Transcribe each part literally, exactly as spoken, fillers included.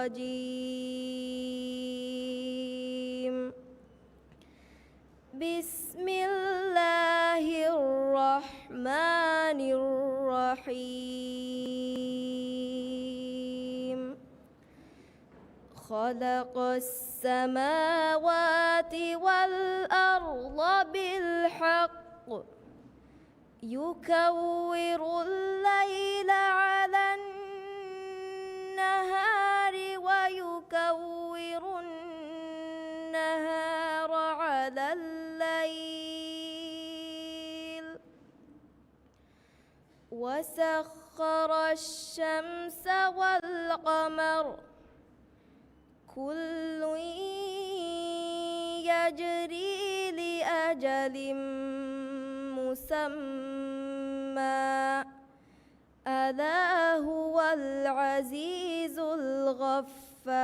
الرجيم. بسم الله الرحمن الرحيم. خلق السماوات والأرض بالحق يكور الليل على النهار ويكور النهار على الليل وسخر الشمس والقمر كل يجري لأجل مسمى ألا هو العزيز الغفار.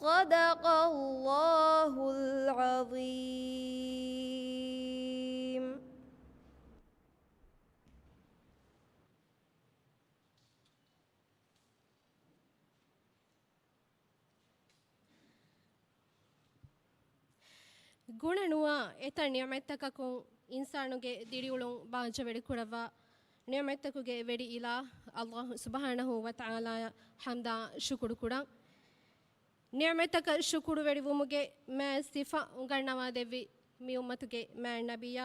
صدق الله العظيم. ގުނަނުވާ އެތައް ނިޢުމަތްތަކަކުން އިންސާނުގެ ދިރިއުޅުން ބާއްޖަވެރިކުރައްވާ ނިޢުމަތްތަކުގެ ވެރި އިލާހް އައްލާހު ސުބްޙާނަހޫ ވަތަޢާލާއަށް ޙަމްދާ ޝުކުރު ކުރަން. ނިޢުމަތްތަކަށް ޝުކުރުވެރިވުމުގެ މާތް ސިފަ އުނގަންނަވާދެއްވި މި އުއްމަތުގެ މާތް ނަބިއްޔާ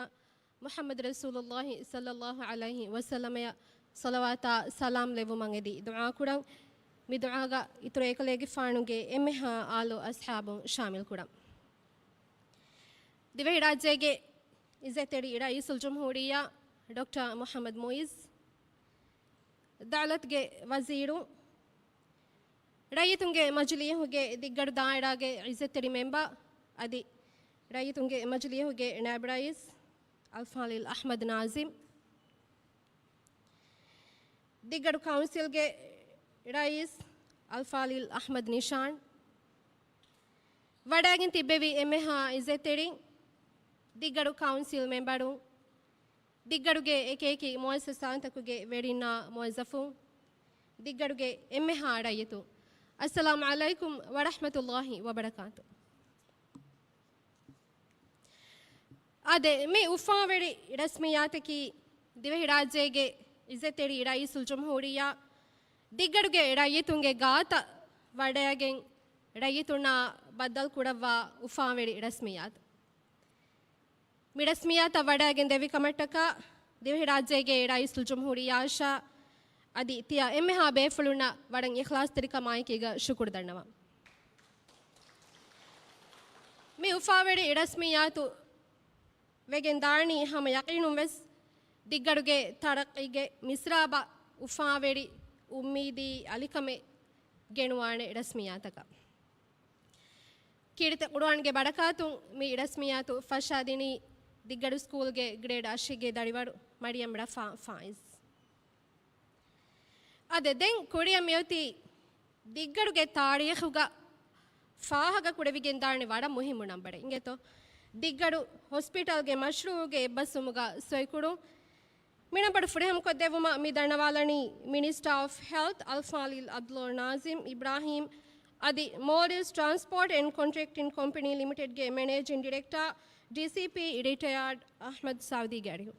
މުޙައްމަދު ރަސޫލުއްލާހި ޞައްލައްލާހު ޢަލައިހި ވަސައްލަމަޔަށް ޞަލަވާތާ ސަލާމް ލެއްވުމަށް އެދި ދުޢާކުރަން. މި ދުޢާގަ އިތުރު އެކަލޭގެފާނުގެ އެންމެހާ އާލު އަޞްޙާބުން ޝާމިލްކުރަން. ދިވެހިރާއްޖޭގެ އިއްޒަތްތެރި ރައީސުލްޖުމްހޫރިއްޔާ ޑޮކްޓަރ މުޙައްމަދު މުޢިއްޒު، ދައުލަތުގެ ވަޒީރު، ރައްޔިތުންގެ މަޖިލީހުގެ ދިއްގަޑު ދާއިރާގެ އިއްޒަތްތެރި މެމްބަރު އަދި ރައްޔިތުންގެ މަޖިލީހުގެ ނާއިބު ރައީސް އަލްފާޟިލް އަޙްމަދު ނާޒިމް، ދިއްގަޑު ކައުންސިލްގެ ރައީސް އަލްފާޟިލް އަޙްމަދު ނިޝާން، ވަޑައިގެން ތިއްބެވި އެންމެހާ އިއްޒަތްތެރިން، ދިއްގަޑު ކައުންސިލް މެމްބަރުން، ދިއްގަޑުގެ އެކިއެކި މުއައްސަސާތަކުގެ ވެރިންނާ މުވައްޒަފުން، ދިއްގަޑުގެ އެންމެހާ ރައްޔިތުން، އައްސަލާމު ޢަލައިކުމް ވަރަޙްމަތުﷲި ވަބަރަކާތު. އާދެ، މި އުފާވެރި ރަސްމިއްޔާތަކީ، ދިވެހިރާއްޖޭގެ އިއްޒަތްތެރި ރައީސުލްޖުމްހޫރިއްޔާ ދިއްގަޑުގެ ރައްޔިތުންގެ ގާތަށް ވަޑައިގެން، ރައްޔިތުންނާ ބައްދަލުކުރައްވާ އުފާވެރި ރަސްމިއްޔާތު. މި ރަސްމިއްޔާތަށް ވަޑައިގެން ދެއްވި ކަމަށްޓަކާ، ދިވެހިރާއްޖޭގެ ރައީސުލްޖުމްހޫރިއްޔާއަށާ އަދި ތިޔަ އެންމެހާ ބޭފުޅުންނަށް ވަރަށް އިޚްލާޞްތެރިކަމާއެކީގަ ޝުކުރު ދަންނަވަން. މި އުފާވެރި ރަސްމިއްޔާތު ވެގެން ދާނީ ހަމަ ޔަޤީނުން ވެސް ދިއްގަޑުގެ ތަރައްޤީގެ މިސްރާބަށް އުފާވެރި އުއްމީދީ އަލިކަމެއް ގެނުވާނެ ރަސްމިއްޔާތަކަށް. ކީރިތި ޤުރުއާންގެ ބަރަކާތުން މި ރަސްމިއްޔާތު ފަށާދިނީ ދިއްގަޑު ސްކޫލްގެ ގްރޭޑް އަށެއްގެ ދަރިވަރު މަރިޔަމް ރަފާ ފާއިޒް. އާދެ، ދެން ކުރިއަށް މިއޮތީ ދިއްގަޑުގެ ތާރީޚުގަ ފާހަގަ ކުރެވިގެންދާނެ ވަރަށް މުހިއްމު ނަންބަރެއް އިނގޭތޯ. ދިއްގަޑު ހޮސްޕިޓަލްގެ މަޝްރޫޢުގެ އެއްބަސްވުމުގަ ސޮއިކުރުން. މި ނަންބަރު ފުރިހަމަކޮށްދެއްވުމަށް މި ދަންނަވާލަނީ މިނިސްޓާ އޮފް ހެލްތް އަލްފާޟިލް އަބްދުﷲ ނާޒިމް އިބްރާހީމް އަދި މޯލްޑިވްސް ޓްރާންސްޕޯޓް އެންޑް ކޮންޓްރެކްޓިން ކޮމްޕެނީ ލިމިޓެޑްގެ މެނޭޖިން ޑިރެކްޓާ، ޑީސީޕީ، ރިޓަޔާޑް އަޙްމަދު ސައުދީގެ އަރިހު.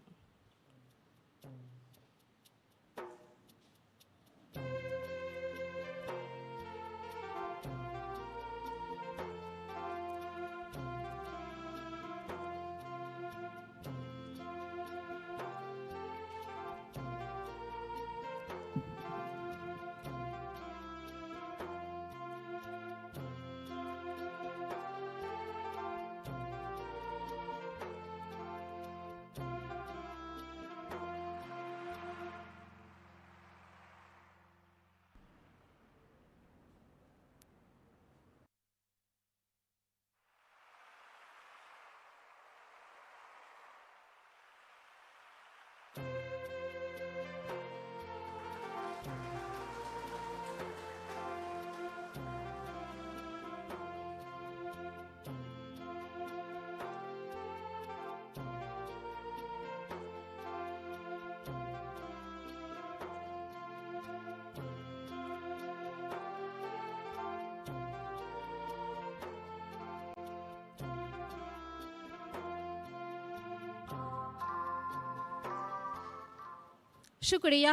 ޝުކުރިއްޔާ.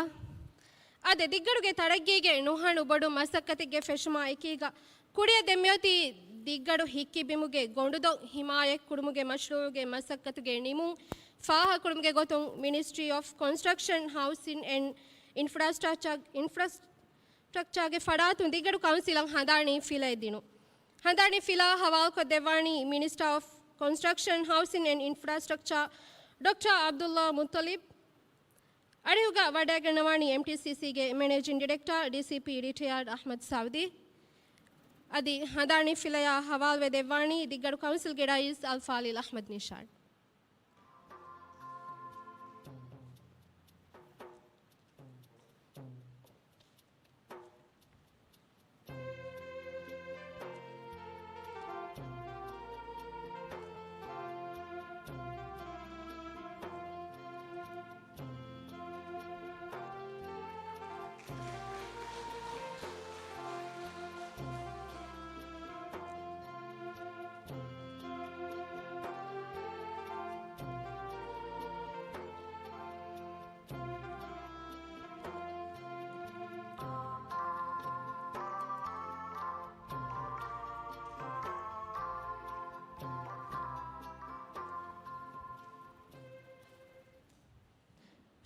އަދި ދިއްގަރުގެ ތަރައްގީގެ ނުހަނު ބޮޑު މަސައްކަތެއްގެ ފެށުމާ އެކީގަ، ކުރިއަށް ދެން މިއޮތީ ދިއްގަރު ހިއްކި ބިމުގެ ގޮނޑުދޮށް ހިމާޔަތްކުރުމުގެ މަޝްރޫޢުގެ މަސައްކަތުގެ ނިމުން ފާހަގަކުރުމުގެ ގޮތުން، މިނިސްޓްރީ އޮފް ކޮންސްޓްރަކްޝަން، ހައުސިން އެންޑް އިންފްރާސްޓްރަކްޗާ، އިންފްރާސްޓްރަކްޗާގެ ފަރާތުން ދިއްގަރު ކައުންސިލަށް ހަނދާނީ ފިލައެއް ދިނުން. ހަނދާނީ ފިލާ ހަވާލުކޮށްދެއްވާނީ މިނިސްޓާ އޮފް ކޮންސްޓްރަކްޝަން، ހައުސިން އެންޑް އިންފްރާސްޓްރަކްޗާ ޑޮކްޓަރ ޢަބްދުﷲ މުއްޠަލިބް. އަރިހުގަ ވަޑައިގަންނަވާނީ އެމްޓީސީސީގެ މެނޭޖިން ޑިރެކްޓަރ، ޑީސީޕީ ރިޓަޔާޑް އަޙްމަދު ސައުދީ. އަދި ހަނދާނީ ފިލަޔާ ހަވާލުވެ ދެއްވާނީ ދިއްގަރު ކައުންސިލްގެ ރައީސް އަލްފާޟިލް އަޙްމަދު ނިޝާން.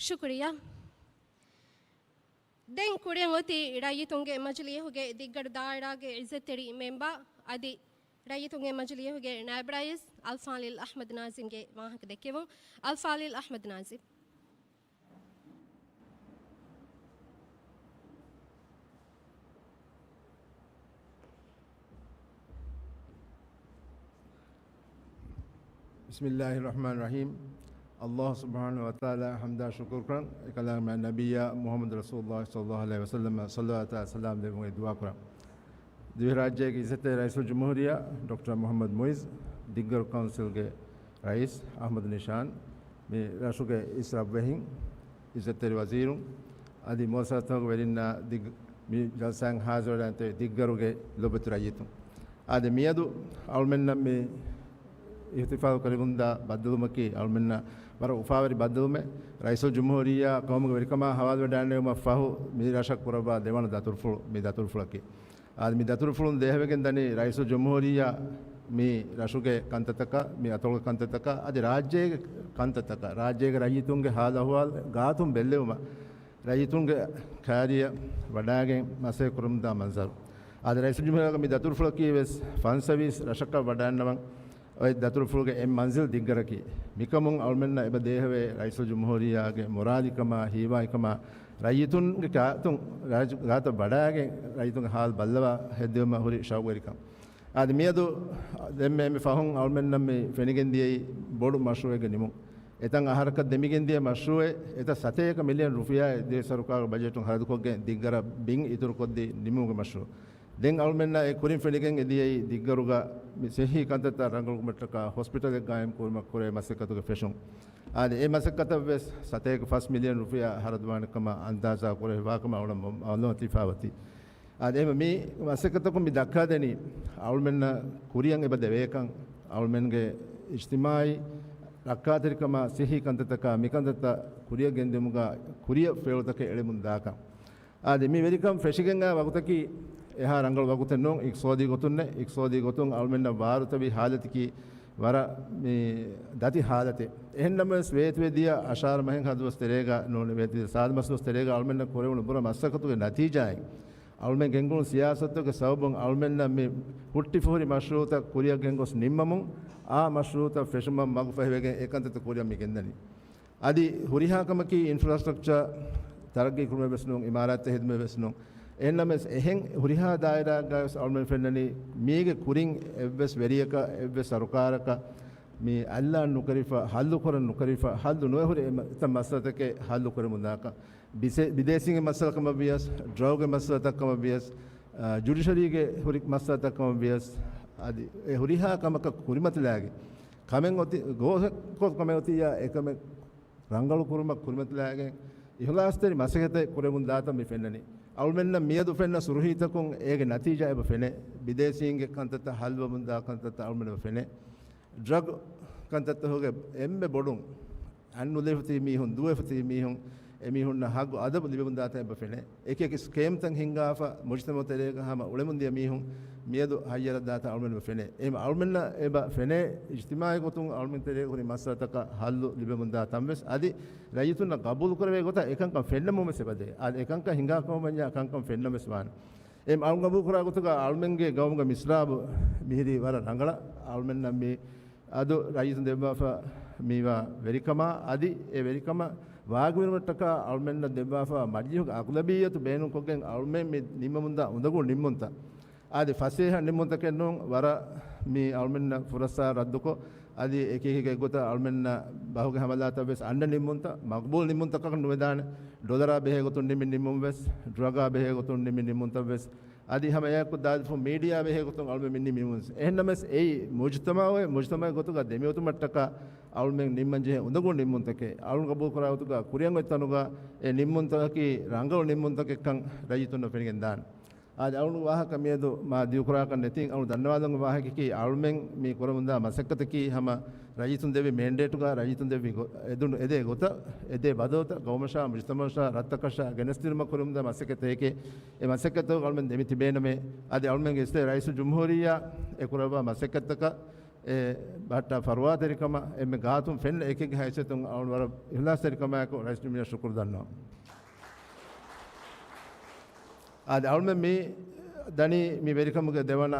ޝުކުރިއްޔާ. ދެން ކުރިއަށް އޮތީ ރައްޔިތުންގެ މަޖިލީހުގެ ދިއްގަރު ދާއިރާގެ އިއްޒަތްތެރި މެމްބަރ އަދި ރައްޔިތުންގެ މަޖިލީހުގެ ނާއިބް ރައީސް އަލްފާޟިލް އަޙްމަދު ނާޒިމްގެ ވާހަކަ ދެއްކެވުން. އަލްފާޟިލް އަޙްމަދު ނާޒިމް. ބިސްމިއްލާހި ރަޙްމާނި ރަޙީމް. ﷲ ސުބްޙާނަހޫ ވަތަޢާލާ ޙަމްދާ ޝުކުރު ކުރަން، އެކަލާނގެ މާތް ނަބިއްޔާ މުޙައްމަދު ރަސޫލުﷲ ޞައްލަﷲ ޢަލައިހި ވަސައްލަމަށް ޞަލަވާތާ ސަލާމް ލެއްވުމުގެ ދުޢާ ކުރަން. ދިވެހިރާއްޖޭގެ އިއްޒަތްތެރި ރައީސުލްޖުމްހޫރިއްޔާ ޑޮކްޓަރ މުޙައްމަދު މުޢިއްޒު، ދިއްގަރު ކައުންސިލްގެ ރައީސް އަޙްމަދު ނިޝާން، މި ރަށުގެ އިސް ރަށްވެހިން، އިއްޒަތްތެރި ވަޒީރުން އަދި މުއައްސަސާތުގެ ވެރިންނާ ދިގް-، މި ޖަލްސާއިން ހާޒިރުވެލާން ދިއްގަރުގެ ލޮބުވެތި ރައްޔިތުން. އާދެ، މިއަދު އަޅުމެންނަށް މި އިޙްތިފާލު ކުރެވުންދާ ބައްދަލުވުމަކީ އަޅުމެންނަށް ވަރަށް އުފާވެރި ބައްދަލުވުމެއް. ރައީސުލްޖުމްހޫރިއްޔާ ޤައުމުގެ ވެރިކަމާ ހަވާލުވެވަޑައިގެންނެވުމަށް ފަހު، މި ރަށަށް ކުރައްވާ ދެވަނަ ދަތުރުފުޅު، މި ދަތުރުފުޅަކީ. އާދެ، މި ދަތުރުފުޅުން ދޭހަވެގެން ދަނީ ރައީސުލްޖުމްހޫރިއްޔާ މި ރަށުގެ ކަންތައްތަކަށް، މި އަތޮޅުގެ ކަންތައްތަކަށް އަދި ރާއްޖޭގެ ކަންތައްތަކަށް، ރާއްޖޭގެ ރައްޔިތުންގެ ހާލު އަހުވާލު ގާތުން ބެއްލެވުމަށް، ރައްޔިތުންގެ ކައިރިއަށް ވަޑައިގެން މަސައްކަތް ކުރަމުންދާ މަންޒަރު. އާދެ، ރައީސުލްޖުމްހޫރިއްޔާގެ މި ދަތުރުފުޅަކީ ވެސް ފަންސަވީސް ރަށަކަށް ވަޑައިގަންނަވަން އޮތް ދަތުރުފުޅުގެ އެއް މަންޒިލް ދިއްގަރަކީ. މިކަމުން އަޅުމެންނަށް އެބަ ދޭހަވޭ ރައީސުލްޖުމްހޫރިއްޔާގެ މުރާދިކަމާ، ހީވާގިކަމާ، ރައްޔިތުންގެ ގާތުން، ރާއްޖެ ގާތަށް ވަޑައިގެން ރައްޔިތުންގެ ހާލު ބައްލަވާ ހެއްދެވުމަށް ހުރި ޝައުގުވެރިކަން. އާދެ، މިއަދު ދެންމެ އެންމެ ފަހުން އަޅުމެންނަށް މި ފެނިގެން ދިޔައީ ބޮޑު މަޝްރޫޢެއްގެ ނިމުން. އެތަން އަހަރަކަށް ދެމިގެން ދިޔަ މަޝްރޫޢެއް، އެތައް ސަތޭކަ މިލިއަން ރުފިޔާއެއް ދިވެހި ސަރުކާރުގެ ބަޖެޓުން ހަރަދުކޮށްގެން ދިއްގަރަށް ބިން އިތުރުކޮށްދީ ނިމުމުގެ މަޝްރޫޢު. ދެން އަޅުމެންނަށް އެ ކުރިން ފެނިގެން އެދިޔައީ ދިއްގަރުގަ މި ސިއްހީ ކަންތައްތައް ރަނގަޅުކުރުމަށްޓަކާ ހޮސްޕިޓަލެއް ގާއިމް ކުރުމަށް ކުރޭ މަސައްކަތުގެ ފެށުން. އާދެ، އެ މަސައްކަތަށް ވެސް ސަތޭކަ ފަސް މިލިއަން ރުފިޔާ ހަރަދުވާނެ ކަމަށް އަންދާޒާ ކުރެވިފާ ކަމަށް އަޅުގަނޑަށް މަ-، މައުލޫމާތު ލިބިފާ އޮތީ. އާދެ، އެހެން މި މަސައްކަތަކުން މި ދައްކާދެނީ އަޅުމެންނަށް ކުރިއަށް އެބަ ދެވޭކަން، އަޅުމެންގެ އިޖްތިމާޢީ ރައްކާތެރިކަމާ، ސިއްހީ ކަންތައްތަކާ، މިކަންތައްތައް ކުރިއަށް ގެންދިއުމުގަ ކުރިއަށް ފިޔަވަޅުތަކެއް އެޅެމުން ދާކަން. އާދެ، މި ވެރިކަން ފެށިގެން އާ ވަގުތަކީ އެހާ ރަނގަޅު ވަގުތެއް ނޫން، އިޤްތިޞާދީ ގޮތުންނެއް. އިޤްތިޞާދީ ގޮތުން އަޅުމެންނަށް ވާރުތަވި ހާލަތަކީ ވަރަށް މި ދަތި ހާލަތެއް. އެހެންނަމަވެސް، ވޭތުވެދިޔަ އަށާރަ މަހެއްހާ ދުވަސް ތެރޭގަ ނޫން، ވޭތުވެދިޔަ ސާދަ މަސް ދުވަސް ތެރޭގަ އަޅުމެންނަށް ކުރެވުނު ބުރަ މަސައްކަތުގެ ނަތީޖާއިން، އަޅުމެން ގެންގުޅުނު ސިޔާސަތުގެ ސަބަބުން އަޅުމެންނަށް މި ހުއްޓިފަހުރި މަޝްރޫޢުތައް ކުރިއަށް ގެންގޮސް ނިންމަމުން، އާ މަޝްރޫޢުތައް ފެށުމަށް މަގުފަހިވެގެން އެ ކަންތައްތައް ކުރިއަށް މި ގެންދަނީ. އަދި ހުރިހާ ކަމަކީ އިންފްރާސްޓްރަކްޗާ ތަރައްގީ ކުރުމެއް ވެސް ނޫން، އިމާރާތްތައް ހެދުމެއް ވެސް ނޫން. އެހެންނަމަވެސް، އެހެން ހުރިހާ ދާއިރާއެއްގަ ވެސް އަޅުމެން ފެންނަނީ، މީގެ ކުރިން އެއްވެސް ވެރިޔަކަށް، އެއްވެސް ސަރުކާރަކަށް މި އަލްލާން ނުކެރިފަ، ހައްލު ކުރަން ނުކެރިފަ، ހައްލު ނުވެ ހުރި އެ މަ-، އެތައް މައްސަލަތަކެއް ހައްލު ކުރެމުން ދާކަން. ބިސެ-، ބިދޭސީންގެ މައްސަލަ ކަމަށް ވިޔަސް، ޑްރަގުގެ މައްސަލަތައް ކަމަށް ވިޔަސް، އާ، ޖުޑިޝަރީގެ ހުރި މައްސަލަތައް ކަމަށް ވިޔަސް، އަދި އެ ހުރިހާ ކަމަކަށް ކުރިމަތިލާގެން ކަމެއް އޮތި، ގޯސްކޮށް ކަމެއް އޮތިއްޔާ، އެކަމެއް ރަނގަޅު ކުރުމަށް ކުރިމަތިލާގެން އިޚްލާޞްތެރި މަސައްކަތެއް ކުރެމުން ދާތަން މި ފެންނަނީ. އަޅުމެންނަށް މިއަދު ފެންނަ ސުރުޚީތަކުން އޭގެ ނަތީޖާ އެބަ ފެނޭ. ބިދޭސީންގެ ކަންތައްތައް ހައްލުވަމުން ދާ ކަންތައްތައް އަޅުމެން އެބަ ފެނޭ. ޑްރަގް ކަންތައްތަކުގެ އެންމެ ބޮޑުން އަތް ނުލިބިފަ ތިބި މީހުން، ދުވެފަ ތިބި މީހުން، އެމީހުންނަށް ހައްގު އަދަބު ލިބެމުންދާތަން އެބަ ފެނޭ. އެކި އެކި ސްކޭމްތައް ހިންގާފަ، މުޖްތަމަޢު ތެރޭގަ ހަމަ އުޅެމުންދިޔަ މީހުން މިއަދު ހައްޔަރަށްދާތަން އަޅުމެން އެބަ ފެނޭ. އެހެން އަޅުމެންނަށް އެބަ ފެނޭ، އިޖްތިމާޢީ ގޮތުން އަޅުމެން ތެރޭގަ ހުރި މައްސަލަތަކަށް ހައްލު ލިބެމުންދާ ތަން ވެސް، އަދި ރައްޔިތުންނަށް ގަބޫލުކުރެވޭ ގޮތަށް އެކަންކަން ފެންނަމުން ވެސް އެބަދޭ. އަދި އެކަންކަން ހިނގާ ކަމަށް ވަންޏާ ކަންކަން ފެންނަން ވެސް ވާނެ. އެ އަޅުން ގަބޫލުކުރާ ގޮތުގަ އަޅުމެންގެ ގައުމުގެ މިސްރާބު މިހިރީ ވަރަށް ރަނގަޅަށް. އަޅުމެންނަށް މި އަދު ރައްޔިތުން ދެއްވާފަ މިވާ ވެރިކަމާ، އަދި އެ ވެރިކަމަށް ވާގިވެރިވުމަށްޓަކާ އަޅުމެންނަށް ދެއްވާފަ މަޖިލީހުގެ އަޣުލަބިއްޔަތު ބޭނުންކޮށްގެން އަޅުމެން މި ނިންމަމުންދާ އުނދަގޫ ނިންމުންތައް. އާދެ، ފަސޭހަ ނިންމުންތަކެއް ނޫން، ވަރަށް މި އަޅުމެންނަށް ފުރައްސާ ރައްދުކޮށް، އަދި އެކި އެކި ގޮތަށް އަޅުމެންނަށް ބަހުގެ ހަމަލާތައް ވެސް އަންނަ ނިންމުންތައް، މަގްބޫލް ނިންމުންތަކަކަށް ނުވެދާނެ. ޑޮލަރާ ބެހޭ ގޮތުން ނިންމި ނިންމުން ވެސް، ޑްރަގާ ބެހޭ ގޮތުން ނިންމި ނިންމުންތައް ވެސް، އަދި ހަމަ އެއާއެކު ދާދިފުން މީޑިއާ ބެހޭ ގޮތުން އަޅުމެން މި ނިންމި ނިންމުން. އެހެންނަމަވެސް އެއީ މުޖްތަމަޢު، މުޖްތަމަޢު ގޮތުގަ ދެމިއޮތުމަށްޓަކާ އަޅުމެން ނިންމަން ޖެހޭ އުނދަގޫ ނިންމުންތަކެއް. އަޅުން ގަބޫލުކުރާ ގޮތުގަ ކުރިއަށް އޮތް ތަނުގަ އެ ނިންމުންތަކަކީ ރަނގަޅު ނިންމުންތަކެއްކަން ރައްޔިތުންނަށް ފެނިގެން ދާނެ. އާދެ، އަޅުން ވާހަކަ މިއަދު މާ ދިގުކުރާކަށް ނެތިން، އަޅުން ދަންނަވާލަން ވާހަކައަކީ އަޅުމެން މި ކުރަމުންދާ މަސައްކަތަކީ ހަމަ ރައްޔިތުން ދެއްވި މޭންޑޭޓުގަ ރައްޔިތުން ދެއްވި ގޮ-، އެދުނު އެދޭ ގޮތަށް، އެދޭ ބަދަލުތައް ގައުމަށާ، މުޖްތަމަޢަށާ، ރަށްތަކަށާ ގެނެސްދިނުމަށް ކުރަމުންދާ މަސައްކަތެކޭ. އެ މަސައްކަތަކު އަޅުމެން ދެމި ތިބޭނަމޭ. އަދި އަޅުމެންގެ އިސްތަށި ރައީސުލްޖުމްހޫރިއްޔާ އެ ކުރައްވާ މަސައްކަތަކަށް އެ ބަހައްޓާ ފަރުވާތެރިކަމަށް އެންމެ ގާތުން ފެންނަ އެކެއްގެ ހައިސިއްޔަތުން އަޅުން ވަރަށް އިހްލާސްތެރިކަމާއެކު ރައީސް ޖުމްހޫރިއްޔާ ޝުކުރު ދަންނަވަން. އާދެ، އަޅުމެން މި ދަނީ މި ވެރިކަމުގެ ދެވަނަ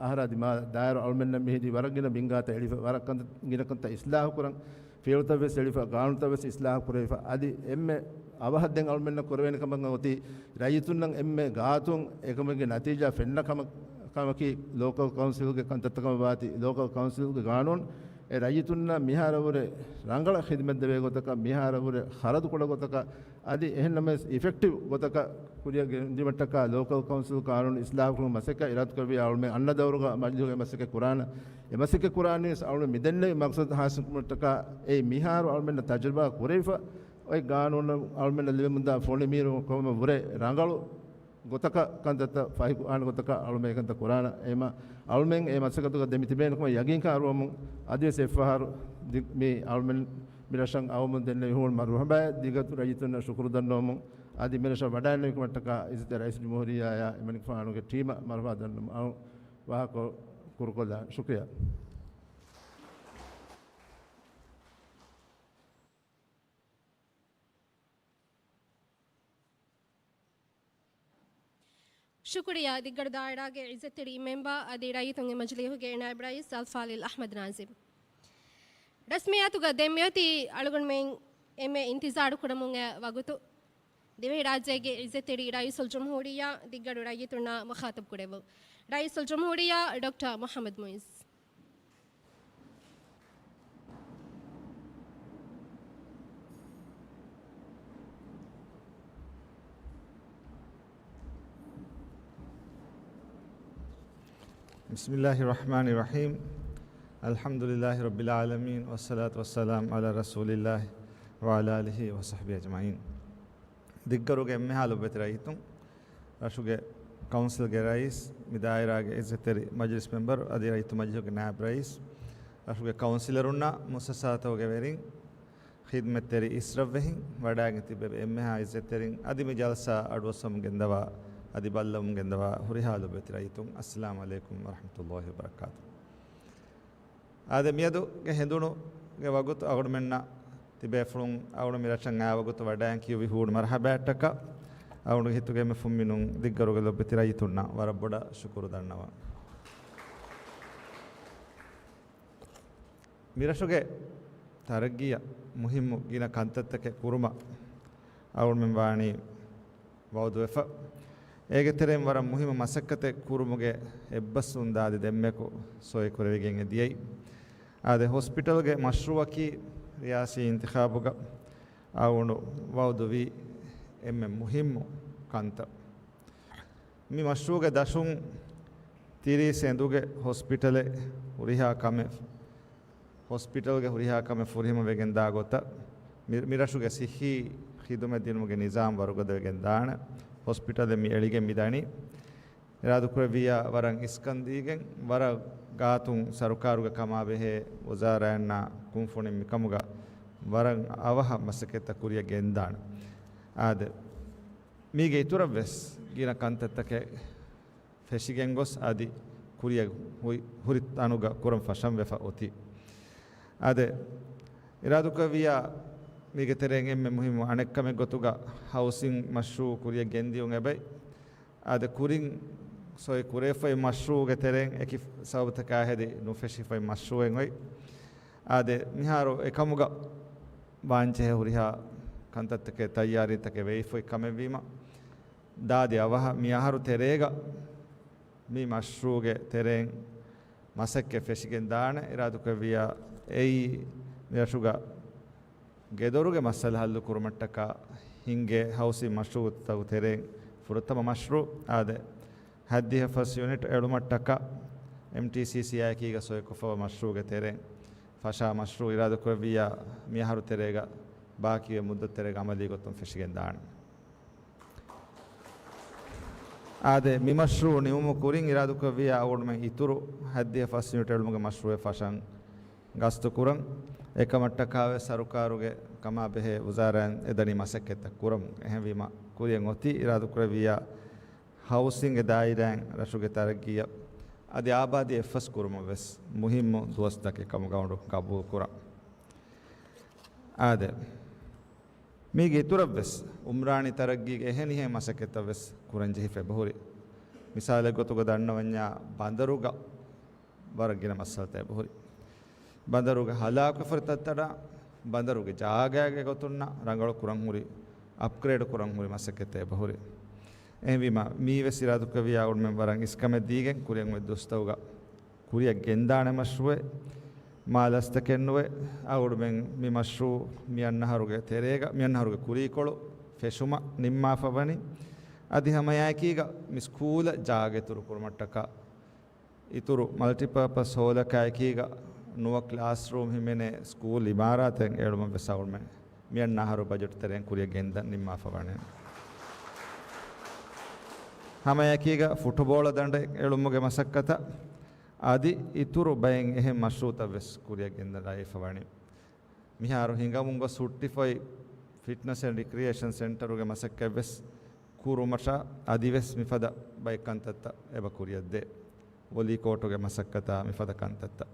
އަހަރާ. އަދި މާ ދާއިރު އަޅުމެންނަށް މިހިރީ ވަރަށް ގިނަ ބިންގާތައް އެޅިފަ، ވަރަށް ކަން-، ގިނަ ކަންތައް އިސްލާހު ކުރަން، ފިޔަވަޅުތައް ވެސް އެޅިފަ، ގާނޫނުތައް ވެސް އިސްލާހު ކުރެވިފަ. އަދި އެންމެ އަވަހަށް ދެން އަޅުމެންނަށް ކުރެވޭނެ ކަމަށް އޮތީ ރައްޔިތުންނަށް އެންމެ ގާތުން އެކަމެއްގެ ނަތީޖާ ފެންނަ ކަމަށް، ކަމަކީ ލޯކަލް ކައުންސިލްގެ ކަންތައްތައް ކަމަށް ވާތީ، ލޯކަލް ކައުންސިލްގެ ގާނޫނު އެ ރައްޔިތުންނަށް މިހާރަށްވުރެ ރަނގަޅަށް ޚިދުމަތް ދެވޭ ގޮތަކަށް، މިހާރަށްވުރެ ޚަރަދު ކުޑަ ގޮތަކަށް، އަދި އެހެންނަމަވެސް އިފެކްޓިވް ގޮތަކަށް ކުރިއަށް ގެންދިއުމަށްޓަކާ ލޯކަލް ކައުންސިލް ގާނޫނު އިސްލާހު ކުރުމަށް މަސައްކަތް އިރާދަކުރެއްވި އަޅުމެން އަންނަ ދައުރުގަ މަޖިލީހުގައި މަސައްކަތް ކުރާނަ، އެ މަސައްކަތް ކުރާނީ ވެސް އަޅުމެން މިދެންނެވި މަޤްޞަދު ހާސިލް ކުރުމަށްޓަކާ. އެއީ މިހާރު އަޅުމެންނަށް ތަޖުރިބާ ކުރެވިފަ އޮތް ގާނޫނަށް އަޅުމެންނަށް ލިބެމުންދާ ފޮނި މީރު ކޮންމެ ވުރެ ރަނގަޅު ގޮތަކަށް ކަންތައްތައް ފަހިކުރާނެ ގޮތަކަށް އަޅުމެން އެކަންތައް ކުރާނަ. އެމަ އަޅުމެން އެ މަސައްކަތުގަ ދެމި ތިބޭނެ ކަމަށް ޔަގީންކަން އަރުވަމުން އަދިވެސް އެއްފަހަރު ދި-، މި އަޅުމެން މި ރަށަށް އައުމުން ދެންނެވި ހޫނު މަރުޙަބާއެއް ދިގަތު ރައްޔިތުންނަށް ޝުކުރު ދަންނަވަމުން އަދި މި ރަށަށް ވަޑައިންނެވި ކަމަށްޓަކާ އިއްޒަތްތެރި ރައީސް ޖުމްހޫރިއްޔާއާ އެމަނިކުފާނުގެ ޓީމަށް މަރުޙަބާ ދަންނަވަމުން އަޅު ވާހަކަ ކުރުކޮށްލާން. ޝުކްރިޔާ. ޝުކުރިއްޔާ ދިއްގަރު ދާއިރާގެ އިއްޒަތްތެރި މެމްބަރ އަދި ރައްޔިތުންގެ މަޖިލީހުގެ ނާއިބް ރައީސް އަލްފާޟިލް އަޙްމަދު ނާޒިމް. ރަސްމިއްޔާތުގަ ދެން މިއޮތީ އަޅުގަނޑުމެން އެންމެ އިންތިޒާރު ކުރަމުން އައި ވަގުތު. ދިވެހިރާއްޖޭގެ އިއްޒަތްތެރި ރައީސުލްޖުމްހޫރިއްޔާ ދިއްގަރު ރައްޔިތުންނާ މުޚާޠަބް ކުރެއްވުން. ރައީސުލްޖުމްހޫރިއްޔާ ޑޮކްޓަރ މުޙައްމަދު މުޢިއްޒު. بسم الله الرحمن الرحيم. الحمد لله رب العالمين، والصلاة والسلام على رسول الله وعلى آله وصحبه أجمعين. ދިއްގަރުގެ އެންމެހާ ލޮބުވެތި ރައްޔިތުން، ރަށުގެ ކައުންސިލްގެ ރައީސް، މި ދާއިރާގެ އިއްޒަތްތެރި މަޖިލިސް މެމްބަރު އަދި ރައްޔިތު މަޖިލިހުގެ ނާއިބް ރައީސް، ރަށުގެ ކައުންސިލަރުންނާ މުއައްސަސާތަކުގެ ވެރިން، ޚިދުމަތްތެރި އިސްރަށްވެހިން، ވަޑައިގެން ތިއްބެވި އެންމެހާ އިއްޒަތްތެރިން އަދި މި ޖަލްސާ އަޑުއައްސަމުން ގެންދަވާ އަދި ބައްލަވަމުން ގެންދަވާ ހުރިހާ ލޮބުވެތި ރައްޔިތުން، އައްސަލާމު ޢަލައިކުމް ވަރަޙްމަތުﷲި ވަބަރަކާތު. އާދެ، މިއަދުގެ ހެނދުނުގެ ވަގުތު އަޅުގަނޑުމެންނަށް ތިބޭފުޅުން އަޅުގަނޑު މި ރަށަށް އައި ވަގުތު ވަޑައިން ކިޔުއްވި ހޫނު މަރުޙަބާއަށްޓަކާ އަޅުގަނޑުގެ ހިތުގެ އެންމެ ފުންމިނުން ދިއްގަރުގެ ލޮބުވެތި ރައްޔިތުންނަށް ވަރަށް ބޮޑަށް ޝުކުރު ދަންނަވަން. މިރަށުގެ ތަރައްގީއަށް މުހިއްމު ގިނަ ކަންތައްތަކެއް ކުރުމަށް އަޅުގަނޑުމެން ވާނީ ވައުދުވެފަ. އޭގެ ތެރެއިން ވަރަށް މުހިއްމު މަސައްކަތެއް ކުރުމުގެ އެއްބަސްވުން ދާދި ދެންމެކު ސޮއި ކުރެވިގެން އެ ދިޔައީ. އާދެ، ހޮސްޕިޓަލްގެ މަޝްރޫއަކީ ރިޔާސީ އިންތިޚާބުގަ އަޅުގަނޑު ވައުދުވީ އެންމެ މުހިއްމު ކަންތައް. މި މަޝްރޫޢުގެ ދަށުން ތިރީސް އެނދުގެ ހޮސްޕިޓަލެއް ހުރިހާ ކަމެއް، ހޮސްޕިޓަލްގެ ހުރިހާ ކަމެއް ފުރިހަމަ ވެގެން ދާ ގޮތަށް މި، މިރަށުގެ ސިއްހީ ޚިދުމަތް ދިނުމުގެ ނިޒާމް ވަރުގަދަވެގެން ދާނެ. ހޮސްޕިޓަލެއް މި އެޅިގެން މި ދަނީ. އިރާދަކުރެއްވިއްޔާ ވަރަށް އިސްކަން ދީގެން، ވަރަށް ގާތުން ސަރުކާރުގެ ކަމާބެހޭ ވުޒާރާއިންނާ ކުންފުނިން މިކަމުގަ ވަރަށް އަވަހަށް މަސައްކަތްތައް ކުރިއަށް ގެންދާނެ. އާދެ، މީގެ އިތުރަށްވެސް ގިނަ ކަންތައްތަކެއް ފެށިގެން ގޮސް އަދި ކުރިއަށް ހުރި، ހުރި ތަނުގަ ކުރަން ފަށަން ވެފަ އޮތީ. އާދެ، އިރާދުކުރެއްވިއްޔާ މީގެ ތެރެއިން އެންމެ މުހިއްމު އަނެއްކަމެއް ގޮތުގަ ހައުސިން މަޝްރޫއު ކުރިއަށް ގެންދިޔުން އެބައި. އާދެ، ކުރިން ސޮއި ކުރެވިފައި މަޝްރޫއުގެ ތެރެއިން އެކި ސަބަބުތަކާ ހެދި ނުފެށިފައި މަޝްރޫއެއް އޮތް. އާދެ، މިހާރު އެކަމުގަ ވާންޖެހޭ ހުރިހާ ކަންތައްތަކެއް ތައްޔާރީތަކެއް ވެވިފައި ކަމެއްވީމަ، ދާދި އަވަހަށް މި އަހަރު ތެރޭގަ މި މަޝްރޫއުގެ ތެރެއިން މަސައްކަތް ފެށިގެން ދާނެ. އިރާދުކުރެއްވިއްޔާ އެއީ މި ރަށުގަ ގެދޮރުގެ މައްސަލަ ހައްލު ކުރުމަށްޓަކާ ހިންގޭ ހައުސިން މަޝްރޫއުތަކުގެ ތެރެއިން ފުރަތަމަ މަޝްރޫއު. އާދެ، ހަތްދިހަ ފަސް ޔުނިޓް އެޅުމަށްޓަކާ އެމްޓީސީސީއާއެކީގަ ސޮއިކޮށްފަވާ މަޝްރޫއުގެ ތެރެއިން ފަށާ މަޝްރޫއު އިރާދުކުރެއްވިއްޔާ މިއަހަރު ތެރޭގަ ބާކީވެ މުއްދަތު ތެރޭގަ އަމަލީ ގޮތުން ފެށިގެން ދާނެ. އާދެ، މި މަޝްރޫއު ނިމުމުގެ ކުރިން އިރާދުކުރެއްވިއްޔާ އަޅުގަނޑުމެން އިތުރު ހަތްދިހަ ފަސް ޔުނިޓް އެޅުމުގެ މަޝްރޫއެއް ފަށަން ގަސްތު ކުރަން. އެކަމަށްޓަކާވެސް ސަރުކާރުގެ ކަމާބެހޭ ވުޒާރާއިން އެދަނީ މަސައްކަތްތައް ކުރަމުން. އެހެންވީމަ، ކުރިއަށް އޮތީ އިރާދުކުރެއްވިއްޔާ ހައުސިންގ ދާއިރާއިން ރަށުގެ ތަރައްގީއަށް އަދި އާބާދީ އެއްފަސް ކުރުމަށް ވެސް މުހިއްމު ދުވަސްތަކެއް ކަމުގަ އޮނޑު ގަބޫލު ކުރަން. އާދެ، މީގެ އިތުރަށްވެސް އުމްރާނީ ތަރައްގީގެ އެހެނިހެން މަސައްކަތްތައްވެސް ކުރަންޖެހިފަ އެބަހުރި. މިސާލެއް ގޮތުގަ ދަންނަވަންޏާ ބަނދަރުގަ ވަރަށް ގިނަ މައްސަލަތައް އެބަހުރި. ބަނދަރުގަ ހަލާކުވެފަ ހުރި ތައްތައް، ބަނދަރުގެ ޖާގައިގެ ގޮތުންނަށް ރަނގަޅު ކުރަން ހުރި، އަޕްގްރޭޑް ކުރަން ހުރި މަސައްކަތްތައް އެބަހުރި. އެހެންވީމަ، މީވެސް އިރާދުކުރެއްވިއްޔާ އަޅުގަނޑުމެން ވަރަށް އިސްކަމެއް ދީގެން ކުރިއަށް އޮތް ދުވަސްތަކުގަ ކުރިއަށް ގެންދާނެ މަޝްރޫއެއް. މާ ލަސްތަކެއް ނުވެ، އަޅުގަނޑުމެން މި މަޝްރޫއު މި އަންނަ އަހަރުގެ ތެރޭގަ، މި އަންނަ އަހަރުގެ ކުރީކޮޅު ފެށުމަށް ނިންމާފަ ވަނީ. އަދި ހަމައެއާއެކީގަ މި ސްކޫލަށް ޖާގަ އިތުރު ކުރުމަށްޓަކާ، އިތުރު މަލްޓިޕާޕަސް ހޯލަކާއެކީގަ ނުވަ ކްލާސްރޫމް ހިމެނޭ ސްކޫލް އިމާރާތެއް އެޅުމަށް ވެސް އަޅުގަނޑުމެން މި އަންނަ އަހަރު ބަޖެޓް ތެރެއިން ކުރިއަށް ގެންދަން ނިންމާފަ ވަނީ. ހަމައެކީގަ ފުޓުބޯޅަ ދަނޑެއް އެޅުމުގެ މަސައްކަތަށް އަދި އިތުރު ބައެއް އެހެން މަޝްރޫއުތައް ވެސް ކުރިއަށް ގެންދަން ރާވައިފަ ވަނީ. މިހާރު ހިނގަމުން ގޮސް ހުއްޓިފައި ފިޓްނަސް އެންޑް ރިކްރިއޭޝަން ސެންޓަރުގެ މަސައްކަތް ވެސް ކުރުމަށާ އަދިވެސް މިފަދަ ބައެއް ކަންތައްތައް އެބަ ކުރިއަށްދޭ. ވޮލީ ކޯޓުގެ މަސައްކަތާ މިފަދަ ކަންތައްތައް.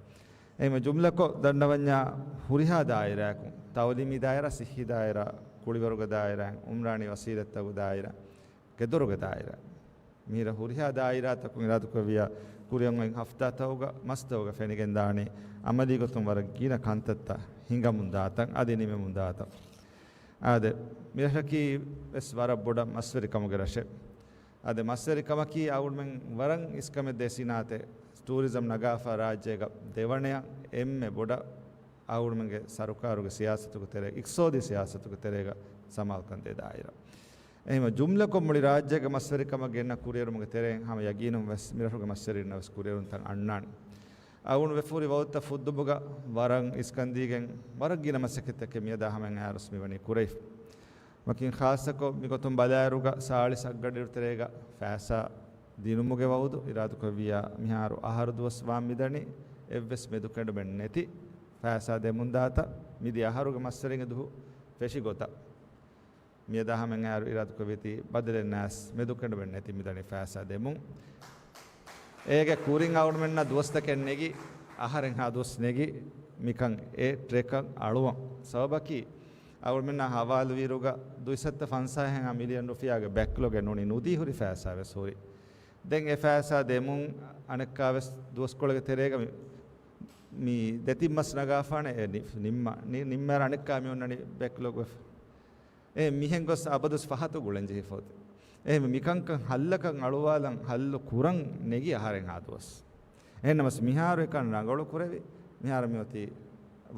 އެހެންވެ ޖުމްލަކޮށް ދަންނަވަންޏާ ހުރިހާ ދާއިރާއަކުން، ތައުލީމީ ދާއިރާ، ސިއްހީ ދާއިރާ، ކުޅިވަރުގެ ދާއިރާ، އުމްރާނީ ވަސީލަތްތަކުގެ ދާއިރާ، ގެދޮރުގެ ދާއިރާ، މިހިރަ ހުރިހާ ދާއިރާތަކުން އިރާދުކުރެއްވިއްޔާ ކުރިއަށް އޮތް ހަފްތާތަކުގަ މަސްތަކުގަ ފެނިގެންދާނީ އަމަލީ ގޮތުން ވަރަށް ގިނަ ކަންތައްތައް ހިނގަމުން ދާތަން އަދި ނިމެމުން ދާތަން. އާދެ، މިރަށަކީ ވެސް ވަރަށް ބޮޑަށް މަސްވެރިކަމުގެ ރަށެއް. އާދެ، މަސްވެރިކަމަކީ އަޅުގަނޑުމެން ވަރަށް އިސްކަމެއް ދޭ ސިނާއަތެއް. ޓޫރިޒަމް ނަގާފަ ރާއްޖޭގަ ދެވަނަޔަށް އެންމެ ބޮޑަށް އަޅުގަނޑުމެންގެ ސަރުކާރުގެ ސިޔާސަތުގެ ތެރޭ، އިޤްތިޞާދީ ސިޔާސަތުގެ ތެރޭގަ ސަމާލުކަން ދޭ ދާއިރާ. އެހެންވެ، ޖުމްލަކޮށް މުޅި ރާއްޖޭގެ މަސްވެރިކަމަށް ގެންނަ ކުރިއެރުމުގެ ތެރެއިން ހަމަ ޔަގީނުން ވެސް މިރަށުގެ މަސްވެރިންނަށް ވެސް ކުރިއެރުންތައް އަންނާނެ. އަޅުގަނޑު ވެފަ ހުރި ވައުދުތައް ފުއްދުމުގަ ވަރަށް އިސްކަންދީގެން ވަރަށް ގިނަ މަސައްކަތްތަކެއް މިއަދާ ހަމައަށް އައިސް މިވަނީ ކުރެވިފަ. ވަކިން ޚާއްޞަކޮށް މިގޮތުން ބަލާއިރުގަ ސާޅީސް އަށްގަޑިއިރު ތެރޭގަ ފައިސާ ދިނުމުގެ ވައުދު އިރާދުކުރެއްވިއްޔާ މިހާރު އަހަރު ދުވަސް ވާން މިދަނީ އެއްވެސް މެދުކެނޑުމެއް ނެތި ފައިސާ ދެމުންދާތަން. މިދިޔަ އަހަރުގެ މަސްވެރިންގެ ދުހު ފެށި ގޮތަށް މިއަދާ ހަމައަށް އައިރު އިރާދުކުރެއްވީތީ ބަދަލެއް ނާސް މެދުކެނޑުމެއް ނެތި މިދަނީ ފައިސާ ދެމުން. އޭގެ ކުރިން އަޅުގަނޑުމެންނަށް ދުވަސްތަކެއް ނެގި، އަހަރެއްހާ ދުވަސް ނެގި، މިކަން އެ ޓްރެކަށް އަޅުވަން. ސަބަބަކީ، އަޅުގަނޑުމެންނާ ހަވާލުވިއިރުގަ ދުއިސައްތަ ފަންސާހެއްހާ މިލިއަން ރުފިޔާގެ ބެކްލޮގެއް ނޫނީ ނުދީ ހުރި ފައިސާ ވެސް ހުރި. ދެން އެ ފައިސާ ދެމުން އަނެއްކާވެސް ދުވަސްކޮޅެއްގެ ތެރޭގަ މި، މި ދެތިން މަސް ނަގާފާނެ އެ ނި-، ނިންމަ-، ނި-، ނިންމާއިރު އަނެއްކާ މި އޮންނަނީ ބެކްލޮގް ވެފަ. އެ މިހެން ގޮސް އަބަދުވެސް ފަހަތު ގުޅެން ޖެހިފަ އޮތީ. އެހެން މިކަންކަން ހައްލަކަށް އަޅުވާލަން ހައްލު ކުރަން ނެގި އަހަރެއްހާ ދުވަސް. އެހެންނަމަސް މިހާރު އެކަން ރަނގަޅު ކުރެވި، މިހާރު މިއޮތީ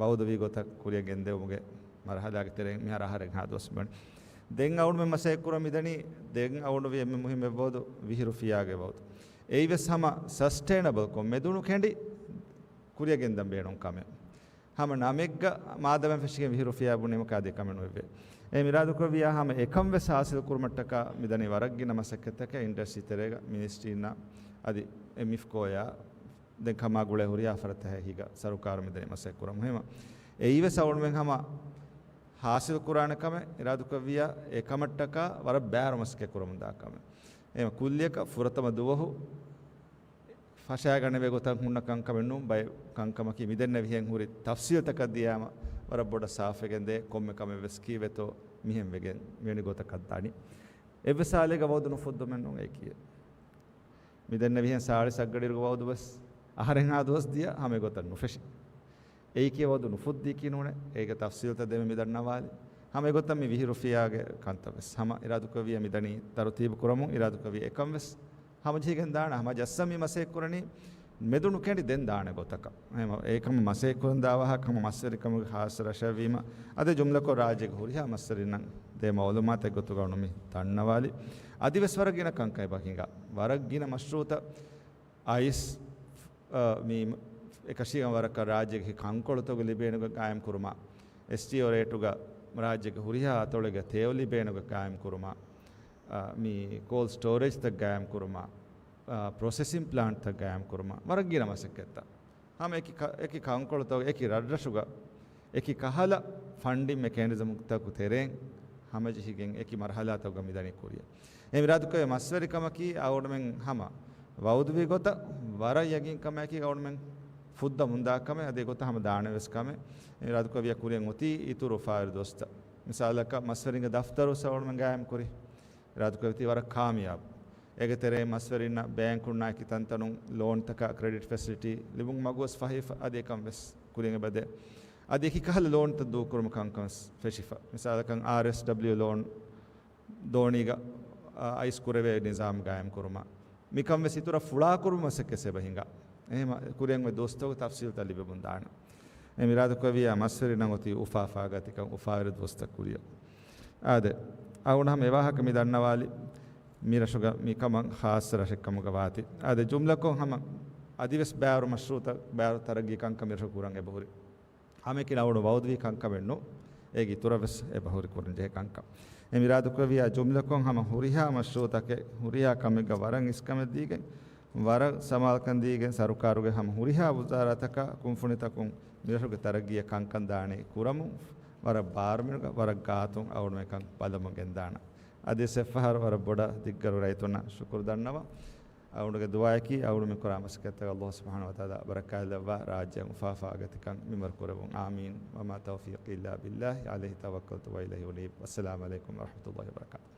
ވައުދުވީ ގޮތަށް ކުރިއަށް ގެންދެވުމުގެ މަރުހަލާގެ ތެރެއިން މިހާރު އަހަރެއްހާ ދުވަސް މިވަނީ. ދެން އަޅުގަނޑުމެން މަސައްކަތް ކުރަން މިދަނީ، ދެން އަޅުގަނޑު ވީ އެންމެ މުހިއްމު ވައުދު ވިހި ރުފިޔާގެ ވައުދު. އެއީވެސް ހަމަ ސަސްޓެއިނަބަލްކޮށް މެދުނުކެނޑި ކުރިއަށް ގެންދަން ބޭނުން ކަމެއް. ހަމަ ނަމެއްގަ މާދަމާ ފެށިގެން ވިހި ރުފިޔާ ބުނީމަ ކާދޭ ކަމެއް ނުވެއްވޭ. އެ އިރާދުކުރެއްވިއްޔާ ހަމަ އެކަން ވެސް ހާސިލް ކުރުމަށްޓަކާ މިދަނީ ވަރަށް ގިނަ މަސައްކަތްތަކެއް އިންޑަސްޓްރީ ތެރޭގަ މިނިސްޓްރީންނާ އަދި އެ މިފްކޯޔާ ދެން ކަމާ ގުޅޭ ހުރިހާ ފަރާތްތަކެއް ހިގަ ސަރުކާރު މިދަނީ މަސައްކަތް ކުރަމުން. އެހެންވީމަ އެއީވެސް އަޅުގަނޑުމެން ހަމަ ހާސިލް ކުރާނެ ކަމެއް އިރާދުކޮށްވިއްޔާ، އެ ކަމަށްޓަކާ ވަރަށް ބައިވަރު މަސައްކަތް ކުރަމުންދާ ކަމެއް. އެހެން ކުއްލިއަކަށް ފުރަތަމަ ދުވަހު ފަށާގަނެވޭ ގޮތަށް ހުންނަ ކަންކަމެއް ނޫން. ބައެއް ކަންކަމަކީ މިދެންނެވިހެން ހުރި ތަފްސީލްތަކަށް ދިޔާމަ ވަރަށް ބޮޑަށް ސާފުވެގެންދޭ. ކޮންމެ ކަމެއް ވެސް ކީއްވެތޯ މިހެން ވެގެން މިވެނި ގޮތަކަށް ދަނީ. އެއްވެސް ހާލެއްގަ ވައުދު ނުފުއްދުމެއް ނޫން އެއީކީ. މިދެންނެވިހެން ސާޅީސް އަށްގަޑިއިރުގަ ވައުދު ވެސް އަހަރެންހާ ދުވަސް ދިޔަ ހަމަ އެގޮތަށް ނުފެށި. އެއީކީ ވައުދު ނުފުއްދީކީ ނޫނޭ. އޭގެ ތަފްސީލްތައް ދެމެ މި ދަންނަވާލި. ހަމަ އެގޮތަށް މި ވިހި ރުފިޔާގެ ކަންތައް ވެސް ހަމަ އިރާދުކުރެއްވިއްޔާ މިދަނީ ތަރުތީބު ކުރަމުން. އިރާދުކުރެއްވިއްޔާ އެކަން ވެސް ހަމަޖެހިގެން ދާނެ. ހަމަ ޖައްސަން މި މަސައްކަތް ކުރަނީ މެދު ނުކެނޑި ދެން ދާނެ ގޮތަކަށް. އެހެން އެކަމަށް މަސައްކަތް ކުރަން ދާ ވާހަކަ ހަމަ މަސްވެރިކަމުގެ ޚާއްޞަ ރަށެއް ވީމަ، އަދި ޖުމްލަކޮށް ރާއްޖޭގެ ހުރިހާ މަސްވެރިންނަށް ދޭ މައުލޫމާތެއް ގޮތުގަ ނު މި ދަންނަވާލި. އަދި ވެސް ވަރަށް ގިނަ ކަންކަން އެބަ ހިނގާ. ވަރަށް ގިނަ މަޝްރޫއުތައް އައިސް، އަ، މި އެކަށީގެން ވަރަކަށް ރާއްޖޭގެ ކަންކޮޅުތަކުގެ ލިބޭނެ ގޮތް ގާއިމް ކުރުމާ، އެސްޓީއޯ ރޭޓުގަ ރާއްޖޭގެ ހުރިހާ އަތޮޅެއްގަ ތެޔޮ ލިބޭނެ ގޮތް ގާއިމް ކުރުމާ، އަ، މި ކޯލްޑް ސްޓޯރޭޖްތައް ގާއިމް ކުރުމާ، އަ، ޕްރޮސެސިން ޕްލާންޓްތައް ގާއިމް ކުރުމާ، ވަރަށް ގިނަ މަސައްކަތްތައް. ހަމަ އެކި ކަ-، އެކި ކަންކޮޅުތައް، އެކި ރަށްރަށުގަ، އެކި ކަހަލަ ފަންޑިން މެކޭނިޒަމްތަކު ތެރެއިން ހަމަޖެހިގެން އެކި މަރުހަލާތަކުގަ މިދަނީ ކުރިއަށް. އެ އިރާދުކުރެއްވި މަސްވެރިކަމަކީ އަޅުގަނޑުމެން ހަމަ ވައުދުވި ގޮތަށް ވަރަށް ޔަގީންކަމާއެކީ އަޅުގަނޑުމެން ފުއްދަމުންދާ ކަމެއް. އަދި އެގޮތަށް ހަމަ ދާނެ ވެސް ކަމެއް. އިރާދުކުރެއްވިއްޔާ ކުރިއަށް އޮތީ އިތުރު އުފާވެރި ދުވަސްތައް. މިސާލަކަށް މަސްވެރިންގެ ދަފްތަރު ވެސް އަޅުގަނޑުމެން ގާއިމް ކުރި. އިރާދުކުރެއްވިއްޔާ ވަރަށް ކާމިޔާބު. އޭގެ ތެރެއިން މަސްވެރިންނަށް ބޭންކުންނާ އެކި ތަންތަނުން ލޯންތަކާ ކްރެޑިޓް ފެސިލިޓީ ލިބުން މަގުވެސް ފަހިފަ، އަދި އެކަން ވެސް ކުރިއަށް އެބަދޭ. އަދި އެކި ކަހަލަ ލޯންތައް ދޫކުރުމަށް ކަންކަން ވެސް ފެށިފަ. މިސާލަކަށް އާރްއެސްޑަބްލިއު ލޯން ދޯނީގަ، އަ، އައިސް ކުރެވޭ ނިޒާމް ގާއިމް ކުރުމަށް. މިކަން ވެސް އިތުރަށް ފުޅާކުރުމަށް އެބަ ހިނގާ. އެހެން ކުރިއަށް އޮތް ދުވަސްތަކުގެ ތަފްސީލްތައް ލިބެމުން ދާނެ. އެ އިރާދަކުރެއްވިއްޔާ މަސްވެރިންނަށް އޮތީ އުފާ އުފާގަތިކަން، އުފާވެރި ދުވަސްތައް ކުރިއަށް. އާދެ، އަޅުގަނޑު ހަމަ އެވާހަކަ މި ދަންނަވާލި، މި ރަށުގަ މިކަމަށް ޚާއްޞަ ރަށެއްކަމުގަ ވާތީ. އާދެ، ޖުމްލަކޮށް ހަމަ އަދިވެސް ބައިވަރު މަޝްރޫއުތައް، ބައިވަރު ތަރައްގީ ކަންކަން މި ރަށު ކުރަން އެބަހުރި. ހަމައެކަނި އަޅުގަނޑު ވައުދުވި ކަންކަމެއް ނޫން. އޭގެ އިތުރަށް ވެސް އެބަހުރި ކުރަންޖެހޭ ކަންކަން. އެ އިރާދަކުރެއްވިއްޔާ ޖުމްލަކޮށް ހަމަ ހުރިހާ މަޝްރޫއުތަކެއް، ހުރިހާ ކަމެއްގަ ވަރަށް އިސްކަމެއް ދީގެން، ވަރަށް ސަމާލުކަން ދީގެން، ސަރުކާރުގެ ހަމަ ހުރިހާ ވުޒާރާތަކާ ކުންފުނިތަކުން މިރަށުގެ ތަރައްގީއަށް ކަންކަން ދާނީ ކުރަމުން، ވަރަށް ބާރުމިނުގަ، ވަރަށް ގާތުން އަޅުގަނޑުމެން ކަން ބަލަމުން ގެންދާނަން. އަދިވެސް އެއްފަހަރު ވަރަށް ބޮޑަށް ދިއްގަރު ރައްޔިތުންނަށް ޝުކުރު ދަންނަވަން. އަޅުގަނޑުގެ ދުޢާއަކީ، އަޅުގަނޑުމެން ކުރާ މަސައްކަތްތަކަށް ﷲ ސުބްޙާނަހޫ ވަތަޢާލާ ބަރަކާތްލައްވާ، ރާއްޖެއަށް އުފާ އުފާގަތިކަން މިންވަރު ކުރެއްވުން. އާމީން. وما توفيقي إلا بالله، عليه توكلت وإليه أنيب. والسلام عليكم ورحمة الله وبركاته.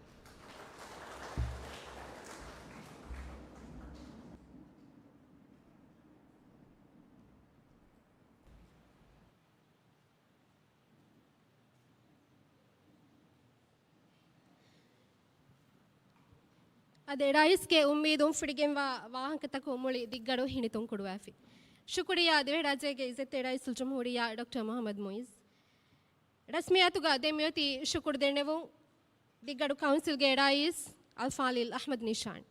އަދި ރައީސްގެ އުއްމީދުން ފިޑިގެންވާ ވާހަކަތަކުން މުޅި ދިއްގަރު ހިނިތުން ކުޑަވާފި. ޝުކުރިއްޔާ ދިވެހިރާއްޖޭގެ އިއްޒަތްތެރި ރައީސުލްޖުމްހޫރިއްޔާ ޑޮކްޓަރ މުޙައްމަދު މުޢިއްޒު. ރަސްމިއްޔާތުގަ ދެން މިއޮތީ ޝުކުރު ދެންނެވުން ދިއްގަރު ކައުންސިލްގެ ރައީސް އަލްފާޟިލް އަޙްމަދު ނިޝާން.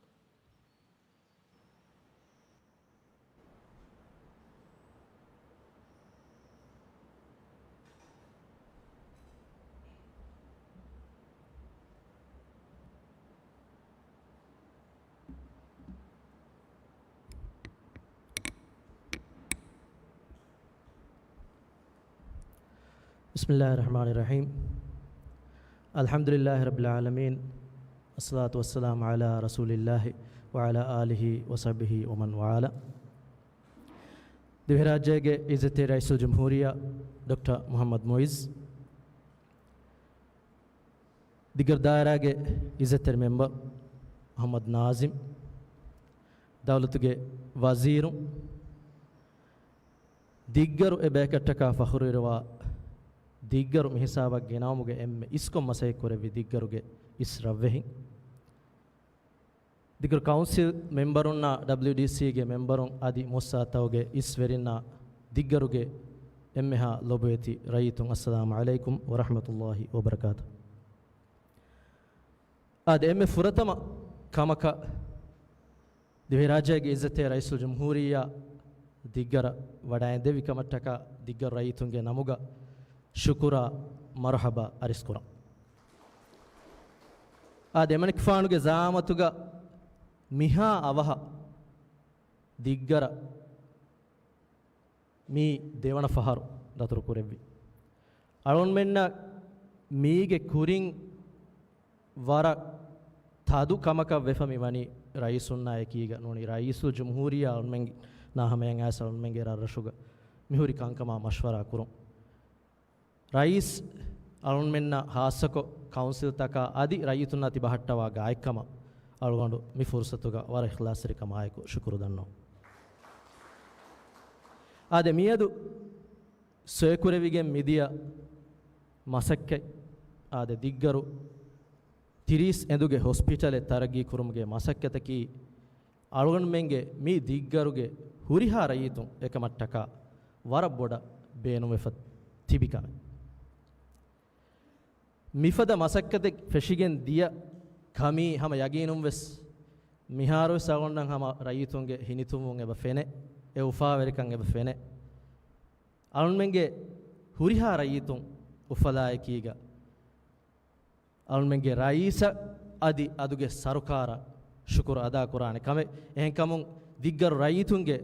بسم الله الرحمن الرحيم. الحمد لله رب العالمين. الصلاة والسلام على رسول الله وعلى آله وصحبه ومن والاه. ދިވެހިރާއްޖޭގެ އިއްޒަތްތެރި ރައީސުލްޖުމްހޫރިއްޔާ ޑޮކްޓަރ މުޙައްމަދު މުޢިއްޒު، ދިއްގަރު ދާއިރާގެ އިއްޒަތްތެރި މެމްބަރު މުޙައްމަދު ނާޒިމް، ދައުލަތުގެ ވަޒީރު، ދިއްގަރު އެ ބޭކަށްޓަކާ ފަޚުރުވެރިވާ، ދިއްގަރު މިހިސާބަށް ގެނައުމުގެ އެންމެ އިސްކޮށް މަސައްކަތް ކުރެއްވި ދިއްގަރުގެ އިސް ރަށްވެހިން، ދިއްގަރު ކައުންސިލް މެމްބަރުންނާ، ޑަބްލިޔުޑީސީގެ މެމްބަރުން އަދި މުއައްސަސާތަކުގެ އިސްވެރިންނާ، ދިއްގަރުގެ އެންމެހާ ލޮބުވެތި ރައްޔިތުން، އައްސަލާމު ޢަލައިކުމް ވަރަޙްމަތުﷲި ވަބަރަކާތު. އާދެ، އެންމެ ފުރަތަމަ ކަމަކަށް، ދިވެހިރާއްޖޭގެ އިއްޒަތްތެރި ރައީސުލްޖުމްހޫރިއްޔާ ދިއްގަރަށް ވަޑައިންދެވި ކަމަށްޓަކާ ދިއްގަރު ރައްޔިތުންގެ ނަމުގަ ޝުކުރާ މަރުޙަބާ އަރިސްކުރަން. އާދެ، އެމަނިކުފާނުގެ ޒަޢާމަތުގަ މިހާ އަވަހަށް ދިއްގަރަށް މީ ދެވަނަ ފަހަރު ދަތުރު ކުރެއްވި. އަޅުގަނޑުމެންނަށް މީގެ ކުރިން ވަރަށް ތަދު ކަމަކަށް ވެފަ މި ވަނީ ރައީސުންނާ އެކީގަ ނޫނީ ރައީސުލްޖުމްހޫރިއްޔާ އަޅުމެންނާ ހަމަޔަށް އައިސް އަޅުމެންގެ ރަށްރަށުގަ މިހުރި ކަންކަމާ މަޝްވަރާ ކުރުން. ރައީސް އަޅުންމެންނަށް ހާއްސަކޮށް ކައުންސިލްތަކާ އަދި ރައްޔިތުންނާ ތިބަހައްޓަވާ ގާތްކަމަށް އަޅުގަނޑު މި ފުރުސަތުގަ ވަރަށް އިޚްލާޞްތެރިކަމާއެކު ޝުކުރު ދަންނަވަން. އާދެ، މިއަދު ސޮއެކުރެވިގެން މިދިޔަ މަސައްކަތް، އާދެ، ދިއްގަރު ތިރީސް އެނދުގެ ހޮސްޕިޓަލެއް ތަރައްގީ ކުރުމުގެ މަސައްކަތަކީ، އަޅުގަނޑުމެންގެ މި ދިއްގަރުގެ ހުރިހާ ރައްޔިތުން އެކަމަށްޓަކާ ވަރަށް ބޮޑަށް ބޭނުންވެފަ ތިބި ކަމެއް. މިފަދަ މަސައްކަތެއް ފެށިގެން ދިޔަ ކަމީ ހަމަ ޔަގީނުންވެސް މިހާރުވެސް އަޅުގަނޑަށް ހަމަ ރައްޔިތުންގެ ހިނިތުންވުން އެބަ ފެނޭ، އެ އުފާވެރިކަން އެބަ ފެނޭ. އަޅުންމެންގެ ހުރިހާ ރައްޔިތުން އުފަލާއެކީގަ އަޅުންމެންގެ ރައީސަށް އަދި އަދުގެ ސަރުކާރަށް ޝުކުރު އަދާކުރާނެ ކަމެއް. އެހެންކަމުން ދިއްގަރު ރައްޔިތުންގެ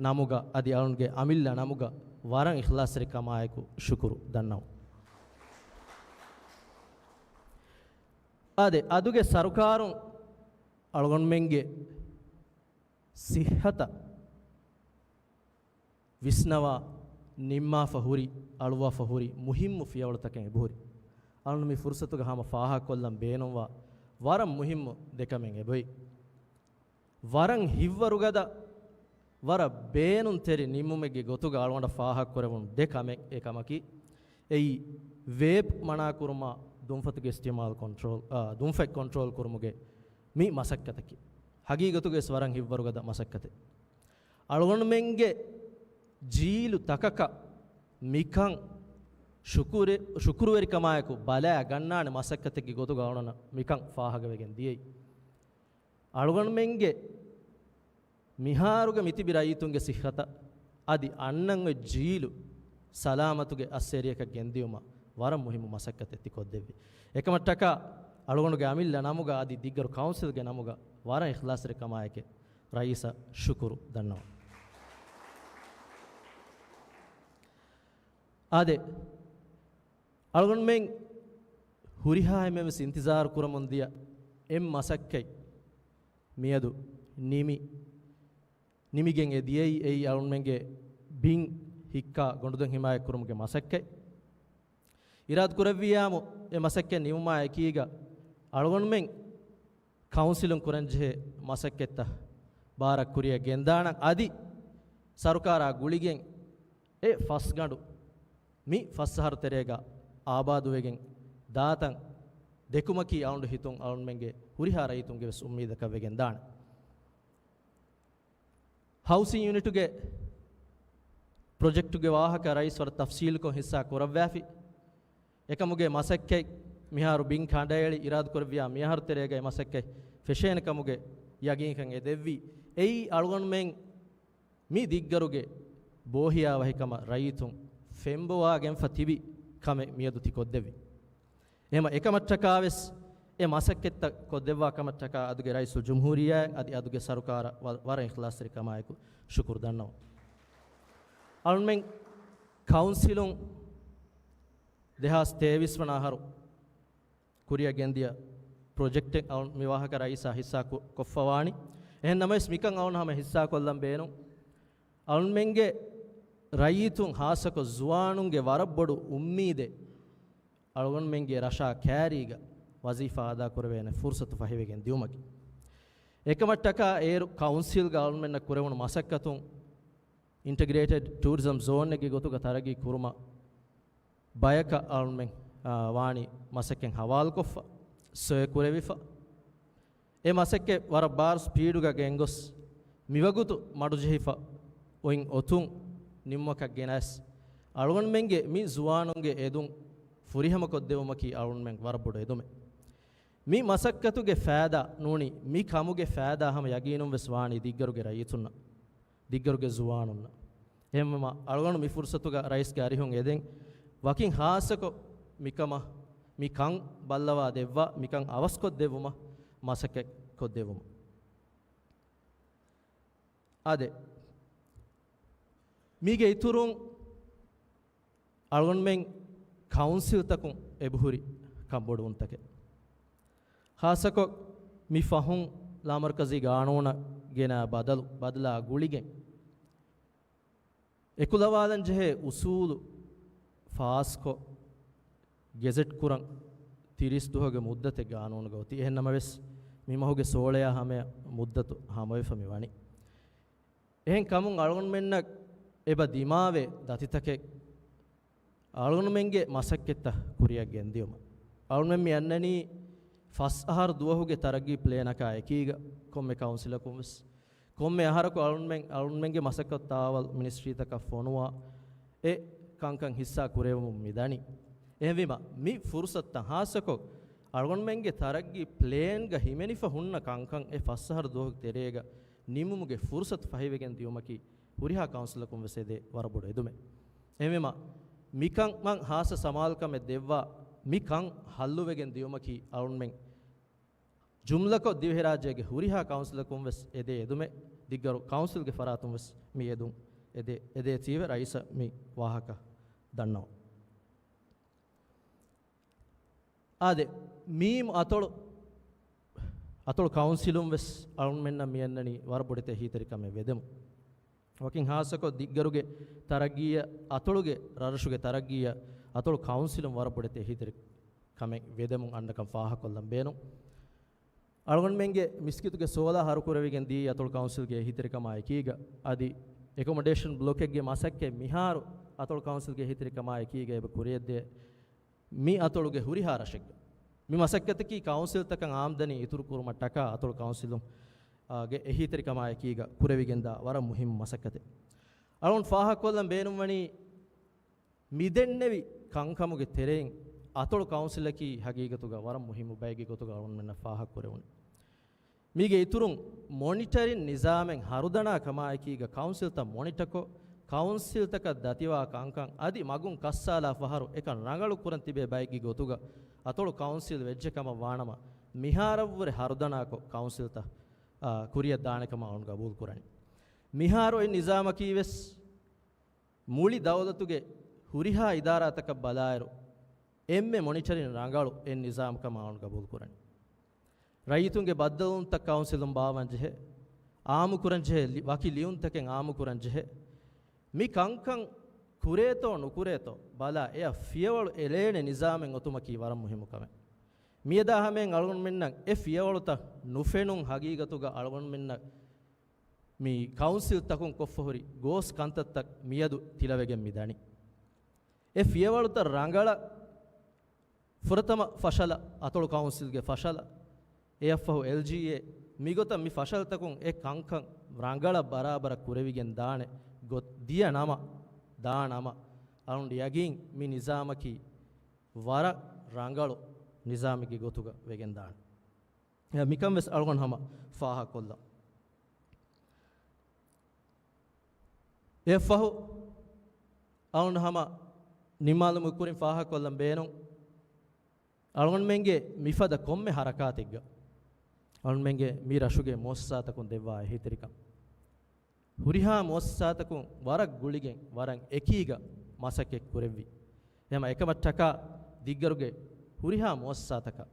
ނަމުގަ އަދި އަޅުންގެ އަމިއްލަ ނަމުގަ ވަރަށް އިޚްލާޞްތެރިކަމާއެކު ޝުކުރު ދަންނަވަން. އާދެ، އަދުގެ ސަރުކާރުން އަޅުގަނޑުމެންގެ ސިއްހަތަށް ވިސްނަވާ، ނިންމާފަ ހުރި، އަޅުވާފަ ހުރި މުހިއްމު ފިޔަވަޅުތަކެއް އެބަހުރި. އަޅުން މި ފުރުސަތުގަ ހަމަ ފާހަގަކޮށްލަން ބޭނުންވާ ވަރަށް މުހިއްމު ދެ ކަމެއް އެބައޮތް. ވަރަށް ހިތްވަރުގަދަ، ވަރަށް ބޭނުންތެރި ނިންމުމެއްގެ ގޮތުގަ އަޅުގަނޑަށް ފާހަގަކުރެވުނު ދެ ކަމެއް. އެ ކަމަކީ، އެއީ ވޭޕް މަނާކުރުމާ ދުންފަތުގެ އިސްތިޢުމާލު ކޮންޓްރޯލް، އާ، ދުންފަތް ކޮންޓްރޯލް ކުރުމުގެ މި މަސައްކަތަކީ. ހަގީގަތުގަވެސް ވަރަށް ހިތްވަރުގަދަ މަސައްކަތެއް. އަޅުގަނޑުމެންގެ ޖީލު ތަކަކަށް މިކަން ޝުކުރެ-، ޝުކުރުވެރިކަމާއެކު ބަލާ ގަންނާނެ މަސައްކަތެއްގެ ގޮތުގަ އަޅުގަނޑަށް މިކަން ފާހަގަވެގެން ދިޔައީ. އަޅުގަނޑުމެންގެ މިހާރުގަ މިތިބި ރައްޔިތުންގެ ސިއްހަތަށް އަދި އަންނަން އޮތް ޖީލު ސަލާމަތުގެ އައްސޭރިއަކަށް ގެންދިއުމަށް ވަރަށް މުހިއްމު މަސައްކަތެއް ތި ކޮށްދެއްވި. އެކަމަށްޓަކާ އަޅުގަނޑުގެ އަމިއްލަ ނަމުގަ އަދި ދިއްގަރު ކައުންސިލްގެ ނަމުގަ ވަރަށް އިޚްލާޞްތެރިކަމާއެކެ ރައީސަށް ޝުކުރު ދަންނަވަން. އާދެ، އަޅުގަނޑުމެން ހުރިހާ އެންމެންވެސް އިންތިޒާރު ކުރަމުން ދިޔަ އެއް މަސައްކަތް މިއަދު ނިމި، ނިމިގެން އެ ދިޔައީ އެއީ އަޅުންމެންގެ ބިން ހިއްކާ ގޮނޑުދޮށް ހިމާޔަތްކުރުމުގެ މަސައްކަތް. އިރާދަކުރެއްވިއްޔާމު އެ މަސައްކަތް ނިމުމާ އެކީގަ އަޅުގަނޑުމެން ކައުންސިލުން ކުރަންޖެހޭ މަސައްކަތްތައް ބާރަށް ކުރިއަށް ގެންދާނަން. އަދި ސަރުކާރާ ގުޅިގެން އެ ފަސްގަނޑު މި ފަސް އަހަރު ތެރޭގަ އާބާދުވެގެން ދާތަން ދެކުމަކީ އަޅުގަނޑު ހިތުން އަޅުންމެންގެ ހުރިހާ ރައްޔިތުންގެ ވެސް އުއްމީދަކަށް ވެގެން ދާނެ. ހައުސިން ޔުނިޓުގެ ޕްރޮޖެކްޓުގެ ވާހަކަ ރައީސް ވަރަށް ތަފްސީލުކޮށް ހިއްސާ ކުރައްވާފި. އެކަމުގެ މަސައްކަތް މިހާރު ބިން ކަނޑައެޅި އިރާދަކުރެއްވިޔާ މިއަހަރު ތެރޭގައި މަސައްކަތް ފެށޭނެ ކަމުގެ ޔަގީންކަން އެ ދެއްވީ. އެއީ އަޅުގަނޑުމެން މި ދިއްގަރުގެ ބޯހިޔާވަހިކަމަށް ރައްޔިތުން ފެންބޮވާގެންފަ ތިބި ކަމެއް މިއަދު ތި ކޮށްދެއްވި. އެހެމަ އެކަމަށްޓަކާވެސް އެ މަސައްކަތްތައް ކޮށްދެއްވާ ކަމަށްޓަކާ އަދުގެ ރައީސުލްޖުމްހޫރިއްޔާއަށް އަދި އަދުގެ ސަރުކާރަށް ވަ-، ވަރަށް އިޚްލާޞްތެރިކަމާއެކު ޝުކުރު ދަންނަވަން. އަޅުމެން ކައުންސިލުން ދެހާސް ތޭވީސް ވަނަ އަހަރު ކުރިއަށް ގެންދިޔަ ޕްރޮޖެކްޓެއް އަޅުން މި ވާހަކަ ރައީސާ ހިއްސާ ކު-، ކޮށްފަވާނީ. އެހެން ނަމަވެސް މިކަން އަޅުން ހަމަ ހިއްސާކޮށްލަން ބޭނުން. އަޅުންމެންގެ ރައްޔިތުން ހާއްސަކޮށް ޒުވާނުންގެ ވަރަށް ބޮޑު އުއްމީދެއް އަޅުގަނޑުމެންގެ ރަށާ ކައިރީގަ ވަޒީފާ އަދާކުރެވޭނެ ފުރުސަތު ފަހިވެގެން ދިއުމަކީ. އެކަމަށްޓަކާ އޭރު ކައުންސިލްގަ އަޅުންމެންނަށް ކުރެވުނު މަސައްކަތުން އިންޓަގްރޭޓެޑް ޓޫރިޒަމް ޒޯނެއްގެ ގޮތުގަ ތަރައްގީ ކުރުމަށް ބަޔަކަށް އަޅުމެން، އާ، ވާނީ މަސައްކަތް ހަވާލުކޮށްފަ، ސޮއެ ކުރެވިފަ. އެ މަސައްކަތް ވަރަށް ބާރު ސްޕީޑުގަ ގެންގޮސް، މިވަގުތު މަޑުޖެހިފަ އޮތް އޮތުން ނިންމުމަކަށް ގެނައިސް، އަޅުގަނޑުމެންގެ މި ޒުވާނުންގެ އެދުން ފުރިހަމަކޮށްދެވުމަކީ އަޅުގަނޑުމެން ވަރަށް ބޮޑު އެދުމެއް. މި މަސައްކަތުގެ ފައިދާ ނޫނީ، މި ކަމުގެ ފައިދާ ހަމަ ޔަގީނުން ވެސް ވާނީ ދިއްގަރުގެ ރައްޔިތުންނަށް. ދިއްގަރުގެ ޒުވާނުންނަށް. އެހެންވީމަ، އަޅުގަނޑު މި ފުރުސަތުގަ ރައީސްގެ އަރިހުން އެދެން، ވަކިން ހާއްސަކޮށް މިކަމަށް، މިކަން ބައްލަވާ ދެއްވާ، މިކަން އަވަސްކޮށްދެއްވުމަށް މަސައްކަތް ކޮށްދެއްވުމަށް. އާދެ، މީގެ އިތުރުން އަޅުގަނޑުމެން ކައުންސިލްތަކުން އެބަހުރި ކަންބޮޑުވުންތަކެއް. ޚާއްޞަކޮށް މި ފަހުން ލާމަރުކަޒީ ގާނޫނަށް ގެނައި ބަދަލު، ބަދަލާ ގުޅިގެން، އެކުލަވާލަން ޖެހޭ އުސޫލު ފާސްކޮށް، ގެޒެޓް ކުރަން ތިރީސް ދުވަހުގެ މުއްދަތެއް ގާނޫނުގަ އޮތީ. އެހެން ނަމަވެސް، މި މަހުގެ ސޯޅައާ ހަމަޔަށް މުއްދަތު ހަމަވެފަ މި ވަނީ. އެހެން ކަމުން އަޅުގަނޑުމެންނަށް އެބަ ދިމާވޭ ދަތިތަކެއް އަޅުގަނޑުމެންގެ މަސައްކަތްތައް ކުރިއަށް ގެންދިޔުމަށް. އަޅުގަނޑުމެން މި އަންނަނީ ފަސް އަހަރު ދުވަހުގެ ތަރައްގީ ޕްލޭނަކާ އެކީގަ ކޮންމެ ކައުންސިލަކުން ވެސް. ކޮންމެ އަހަރަކު އަޅުގަނޑުމެން، އަޅުގަނޑުމެންގެ މަސައްކަތު ތާވަލް މިނިސްޓްރީތަކަށް ފޮނުވާ އެ ކަންކަން ހިއްސާ ކުރެވެމުން މި ދަނީ. އެހެންވީމަ، މި ފުރުސަތުތައް ޚާއްޞަކޮށް އަޅުގަނޑުމެންގެ ތަރައްގީ ޕްލޭންގަ ހިމެނިފަ ހުންނަ ކަންކަން އެ ފަސް އަހަރު ދުވަހުގެ ތެރޭގަ ނިމުމުގެ ފުރުސަތު ފަހިވެގެން ދިޔުމަކީ ހުރިހާ ކައުންސިލަކުން ވެސް އެދޭ ވަރަށް ބޮޑު އެދުމެއް. އެހެންވީމަ، މިކަމަށް ޚާއްޞަ ސަމާލުކަމެއް ދެއްވާ، މި ކަން ހައްލުވެގެން ދިޔުމަކީ އަޅުންމެން ޖުމްލަކޮށް ދިވެހިރާއްޖޭގެ ހުރިހާ ކައުންސިލަކުން ވެސް އެދޭ އެދުމެއް. ދިއްގަރު ކައުންސިލްގެ ފަރާތުން ވެސް މި އެދުން އެދޭ، އެދޭތީވެ ރައީސަށް މި ވާހަކަ ދަންނަވަން. އާދެ، މީމު އަތޮޅު، އަތޮޅު ކައުންސިލުން ވެސް އަޅުންމެންނަށް މި އަންނަނީ ވަރަށް ބޮޑެތި އެހީތެރިކަމެއް ވެދެމުން. ވަކިން ޚާއްޞަކޮށް ދިއްގަރުގެ ތަރައްގީއަށް، އަތޮޅުގެ ރަށުގެ ތަރައްގީއަށް އަތޮޅު ކައުންސިލުން ވަރަށް ބޮޑެތި އެހީތެރިކަމެއް ވެދެމުން އަންނަކަން ފާހަގަކޮށްލަން ބޭނުން. އަޅުގަނޑުމެންގެ މިސްކިތުގެ ސޯލާ ހަރުކުރެވިގެން ދިޔައީ އަތޮޅު ކައުންސިލްގެ އެހީތެރިކަމާ އެކީގަ. އަދި އެކޮމޮޑޭޝަން ބްލޮކެއްގެ މަސައްކަތް މިހާރު އަތޮޅު ކައުންސިލްގެ އެހީތެރިކަމާ އެކީގަ އެބަ ކުރިއަށްދޭ. މި އަތޮޅުގެ ހުރިހާ ރަށެއްގަ މި މަސައްކަތަކީ ކައުންސިލްތަކަށް އާމްދަނީ އިތުރުކުރުމަށްޓަކާ އަތޮޅު ކައުންސިލުން، އާ، ގެ އެހީތެރިކަމާ އެކީގަ ކުރެވިގެންދާ ވަރަށް މުހިއްމު މަސައްކަތެއް. އަޅުން ފާހަގަކޮށްލަން ބޭނުންވަނީ، މިދެންނެވި ކަންކަމުގެ ތެރެއިން އަތޮޅު ކައުންސިލަކީ ހަގީގަތުގަ ވަރަށް މުހިއްމު ބައެއްގެ ގޮތުގަ އަޅުންމެންނަށް ފާހަގަކުރެވުނު. މީގެ އިތުރުން، މޮނިޓަރިން ނިޒާމެއް ހަރުދަނާ ކަމާއެކީގަ ކައުންސިލްތައް މޮނިޓަކޮށް، ކައުންސިލްތަކަށް ދަތިވާ ކަންކަން އަދި މަގުން ކައްސާލާ ފަހަރު އެކަން ރަނގަޅު ކުރަން ތިބޭ ބައެއްގެ ގޮތުގަ އަތޮޅު ކައުންސިލް ވެއްޖެ ކަމަށް ވާނަމަ، މިހާރަށްވުރެ ހަރުދަނާކޮށް ކައުންސިލްތައް، އާ، ކުރިއަށް ދާނެ ކަމަށް އަޅުން ގަބޫލު ކުރަނީ. މިހާރު އޮތް ނިޒާމަކީ ވެސް މުޅި ދައުލަތުގެ ހުރިހާ އިދާރާތަކަށް ބަލާއިރު، އެންމެ މޮނިޓަރިން ރަނގަޅު އެއް ނިޒާމު ކަމަށް އަޅުން ގަބޫލު ކުރަނީ. ރައްޔިތުންގެ ބައްދަލުވުންތައް ކައުންސިލުން ބާއްވަން ޖެހޭ، އާއްމު ކުރަން ޖެހޭ، ލި-، ވަކި ލިޔުންތަކެއް އާއްމު ކުރަން ޖެހޭ. މި ކަންކަން ކުރޭތޯ ނުކުރޭތޯ ބަލާ، އެއަށް ފިޔަވަޅު އެޅޭނެ ނިޒާމެއް އޮތުމަކީ ވަރަށް މުހިއްމު ކަމެއް. މިއަދާ ހަމައިން އަޅުގަނޑުމެންނަށް އެ ފިޔަވަޅުތައް ނުފެނުން ހަގީގަތުގަ އަޅުގަނޑުމެންނަށް މި ކައުންސިލްތަކުން ކޮށްފަ ހުރި ގޯސް ކަންތައްތައް މިއަދު ތިލަވެގެން މި ދަނީ. އެ ފިޔަވަޅުތައް ރަނގަޅަށް، ފުރަތަމަ ފަށަލަ، އަތޮޅު ކައުންސިލްގެ ފަށަލަ، އެއަށްފަހު އެލްޖީއޭ، މިގޮތަށް މި ފަށަލަތަކުން އެ ކަންކަން ރަނގަޅަށް ބަރާބަރަށް ކުރެވިގެން ދާނެ ގޮތް ދިޔަ ނަމަ، ދާ ނަމަ، އަޅުން ޔަގީން މި ނިޒާމަކީ ވަރަށް ރަނގަޅު ނިޒާމެއްގެ ގޮތުގަ ވެގެން ދާނެ. އެ މިކަން ވެސް އަޅުގަނޑު ހަމަ ފާހަގަކޮށްލަން. އެއަށްފަހު އަޅުގަނޑު ހަމަ ނިންމާލުމުގެ ކުރިން ފާހަގަކޮށްލަން ބޭނުން، އަޅުގަނޑުމެންގެ މިފަދަ ކޮންމެ ހަރަކާތެއްގަ އަޅުގަނޑުމެންގެ މި ރަށުގެ މުއައްސަސާތަކުން ދެއްވާ އެހީތެރިކަން، ހުރިހާ މުއައްސަސާތަކުން ވަރަށް ގުޅިގެން ވަރަށް އެކީގަ މަސައްކަތް ކުރެއްވި. އެހެން އެކަމަށްޓަކާ ދިއްގަރުގެ ހުރިހާ މުއައްސަސާތަކަށް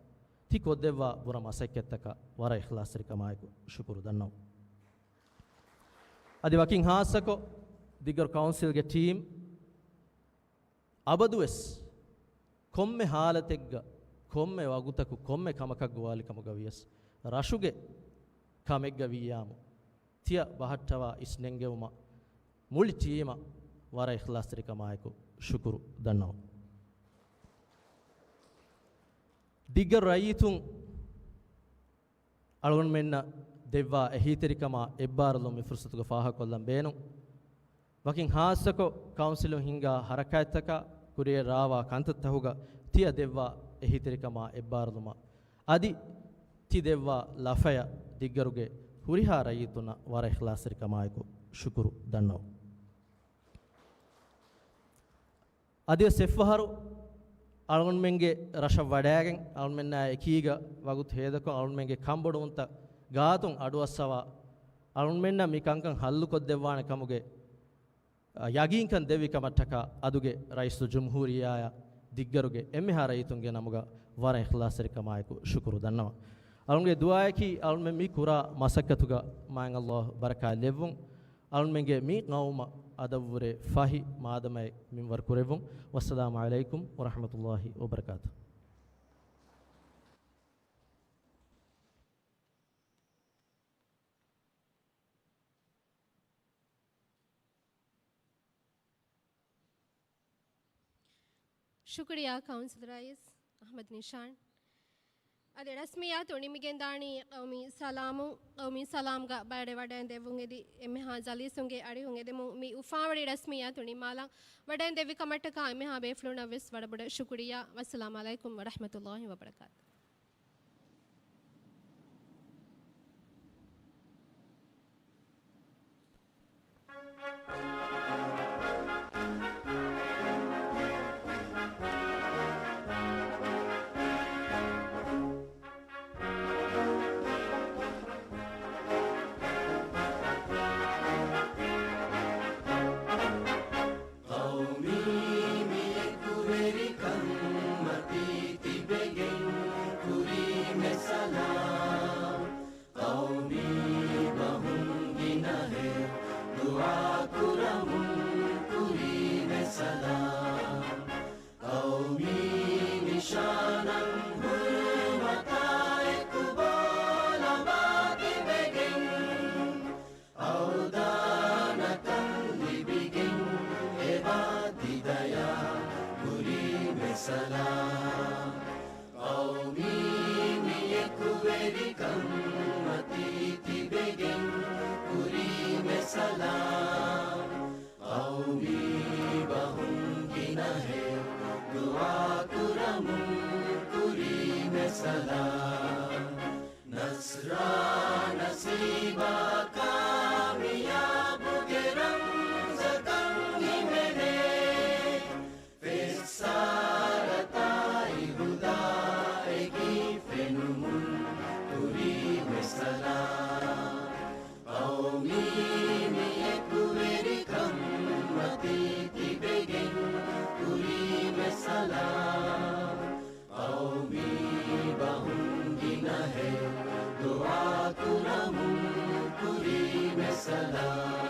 ތި ކޮށްދެއްވާ ބުރަ މަސައްކަތްތަކަށް ވަރަށް އިޚްލާޞްތެރިކަމާއެކު ޝުކުރު ދަންނަވަން. އަދި ވަކިން ޚާއްޞަކޮށް ދިއްގަރު ކައުންސިލްގެ ޓީމް އަބަދުވެސް ކޮންމެ ހާލަތެއްގަ، ކޮންމެ ވަގުތަކު، ކޮންމެ ކަމަކަށް ގޮވާލިކަމުގަ ވިޔަސް، ރަށުގެ ކަމެއްގަ ވިއްޔާމު ތިޔަ ބަހައްޓަވާ އިސްނެންގެވުމަށް މުޅި ޓީމަށް ވަރަށް އިޚްލާޞްތެރިކަމާއެކު ޝުކުރު ދަންނަވަން. ދިއްގަރު ރައްޔިތުން އަޅުގަނޑުމެންނަށް ދެއްވާ އެހީތެރިކަމާ އެއްބާރުލުން މި ފުރުސަތުގަ ފާހަގަކޮށްލަން ބޭނުން. ވަކިން ޚާއްޞަކޮށް ކައުންސިލުން ހިންގާ ހަރަކާތްތަކާ ކުރިއަށް ރާވާ ކަންތައްތަހުގަ ތިޔަ ދެއްވާ އެހީތެރިކަމާ އެއްބާރުލުމަށް އަދި ތި ދެއްވާ ލަފަޔަށް ދިއްގަރުގެ ހުރިހާ ރައްޔިތުންނަށް ވަރަށް އިޚްލާޞްތެރިކަމާއެކު ޝުކުރު ދަންނަވަން. އަދިވެސް އެއްފަހަރު އަޅުގަނޑުމެންގެ ރަށަށް ވަޑައިގެން، އަޅުގަނޑުމެންނާ އެކީގަ ވަގުތު ހޭދަކޮށް، އަޅުގަނޑުމެންގެ ކަންބޮޑުވުންތައް ގާތުން އަޑުއައްސަވާ، އަޅުގަނޑުމެންނަށް މި ކަންކަން ހައްލުކޮށްދެއްވާނެ ކަމުގެ، އަ، ޔަގީންކަން ދެއްވި ކަމަށްޓަކާ އަދުގެ ރައީސުލްޖުމްހޫރިއްޔާއަށް ދިއްގަރުގެ އެންމެހާ ރައްޔިތުންގެ ނަމުގަ ވަރަށް އިޚްލާޞްތެރިކަމާއެކު ޝުކުރު ދަންނަވަން. އަޅުންގެ ދުޢާއަކީ އަޅުމެން މި ކުރާ މަސައްކަތުގަ މާތް ﷲ ބަރަކާތް ލެއްވުން. އަޅުމެންގެ މި ޤައުމަށް އަދަށްވުރެ ފަހި މާދަމައެއް މިންވަރު ކުރެއްވުން. ވައްސަލާމު ޢަލައިކުމް ވަރަޙްމަތުﷲި ވަބަރަކާތުހު. ޝުކުރިއްޔާ ކައުންސިލް ރައީސް އަޙްމަދު ނިޝާން. އަދި ރަސްމިއްޔާތު ނިމިގެންދާނީ ޤައުމީ ސަލާމުން. ޤައުމީ ސަލާމްގަ ބައެއް ވަޑައިން ދެއްވުން އެދި އެންމެހާ ޖަލީސުންގެ އަރިހުން އެދެމުން މި އުފާވެރި ރަސްމިއްޔާތު ނިންމާލަން ވަޑައިން ދެއްވި ކަމަށްޓަކާ އެންމެހާ ބޭފުޅުންނަށް ވެސް ވަރަށް ބޮޑަށް ޝުކުރިއްޔާ. ވައްސަލާމު ޢަލައިކުމް ވަރަޙްމަތުﷲި ވަބަރަކާތުހު. ޤައުމީ މި އެކުވެރިކަން މަތީ ތިބެގެން ކުރީމެ ސަލާމް. ޤައުމީ ބަހުން ގިނަހެޔޮ ދުޢާ ކުރަމުން ކުރީމެ ސަލާމް. ޤައުމީ ނިޝާނަށް ހުރުމަތާއެކު ބޯލަމާ ތިބެގެން އަވްދާނަކަން ލިބިގެން އެބާ ތިދަޔާ ކުރީމެ ސަލާމް. ޤައުމީ މި އެކުވެރިކަން މަތީ ތިބެގެން ކުރީމެ ސަލާމް. ޤައުމީ ބަހުން ގިނަހެޔޮ ދުޢާ ކުރަމުން ކުރީމެ ސަލާމް. ނަޞްރާ ނަސީބާ ކާމިޔާބުގެ ރަމްޒަކަށް ހިމެނޭ. ފެއްސާރަތާއި ހުދާއެކީ ފެނުމުން ކުރީމެ ސަލާމް. ޤައުމީ މި އެކުވެރިކަން މަތީ ތިބެގެން ކުރީމެ ސަލާމް. ޤައުމީ ބަހުން ގިނަހެޔޮ ދުޢާ ކުރަމުން ކުރީމެ ސަލާމް.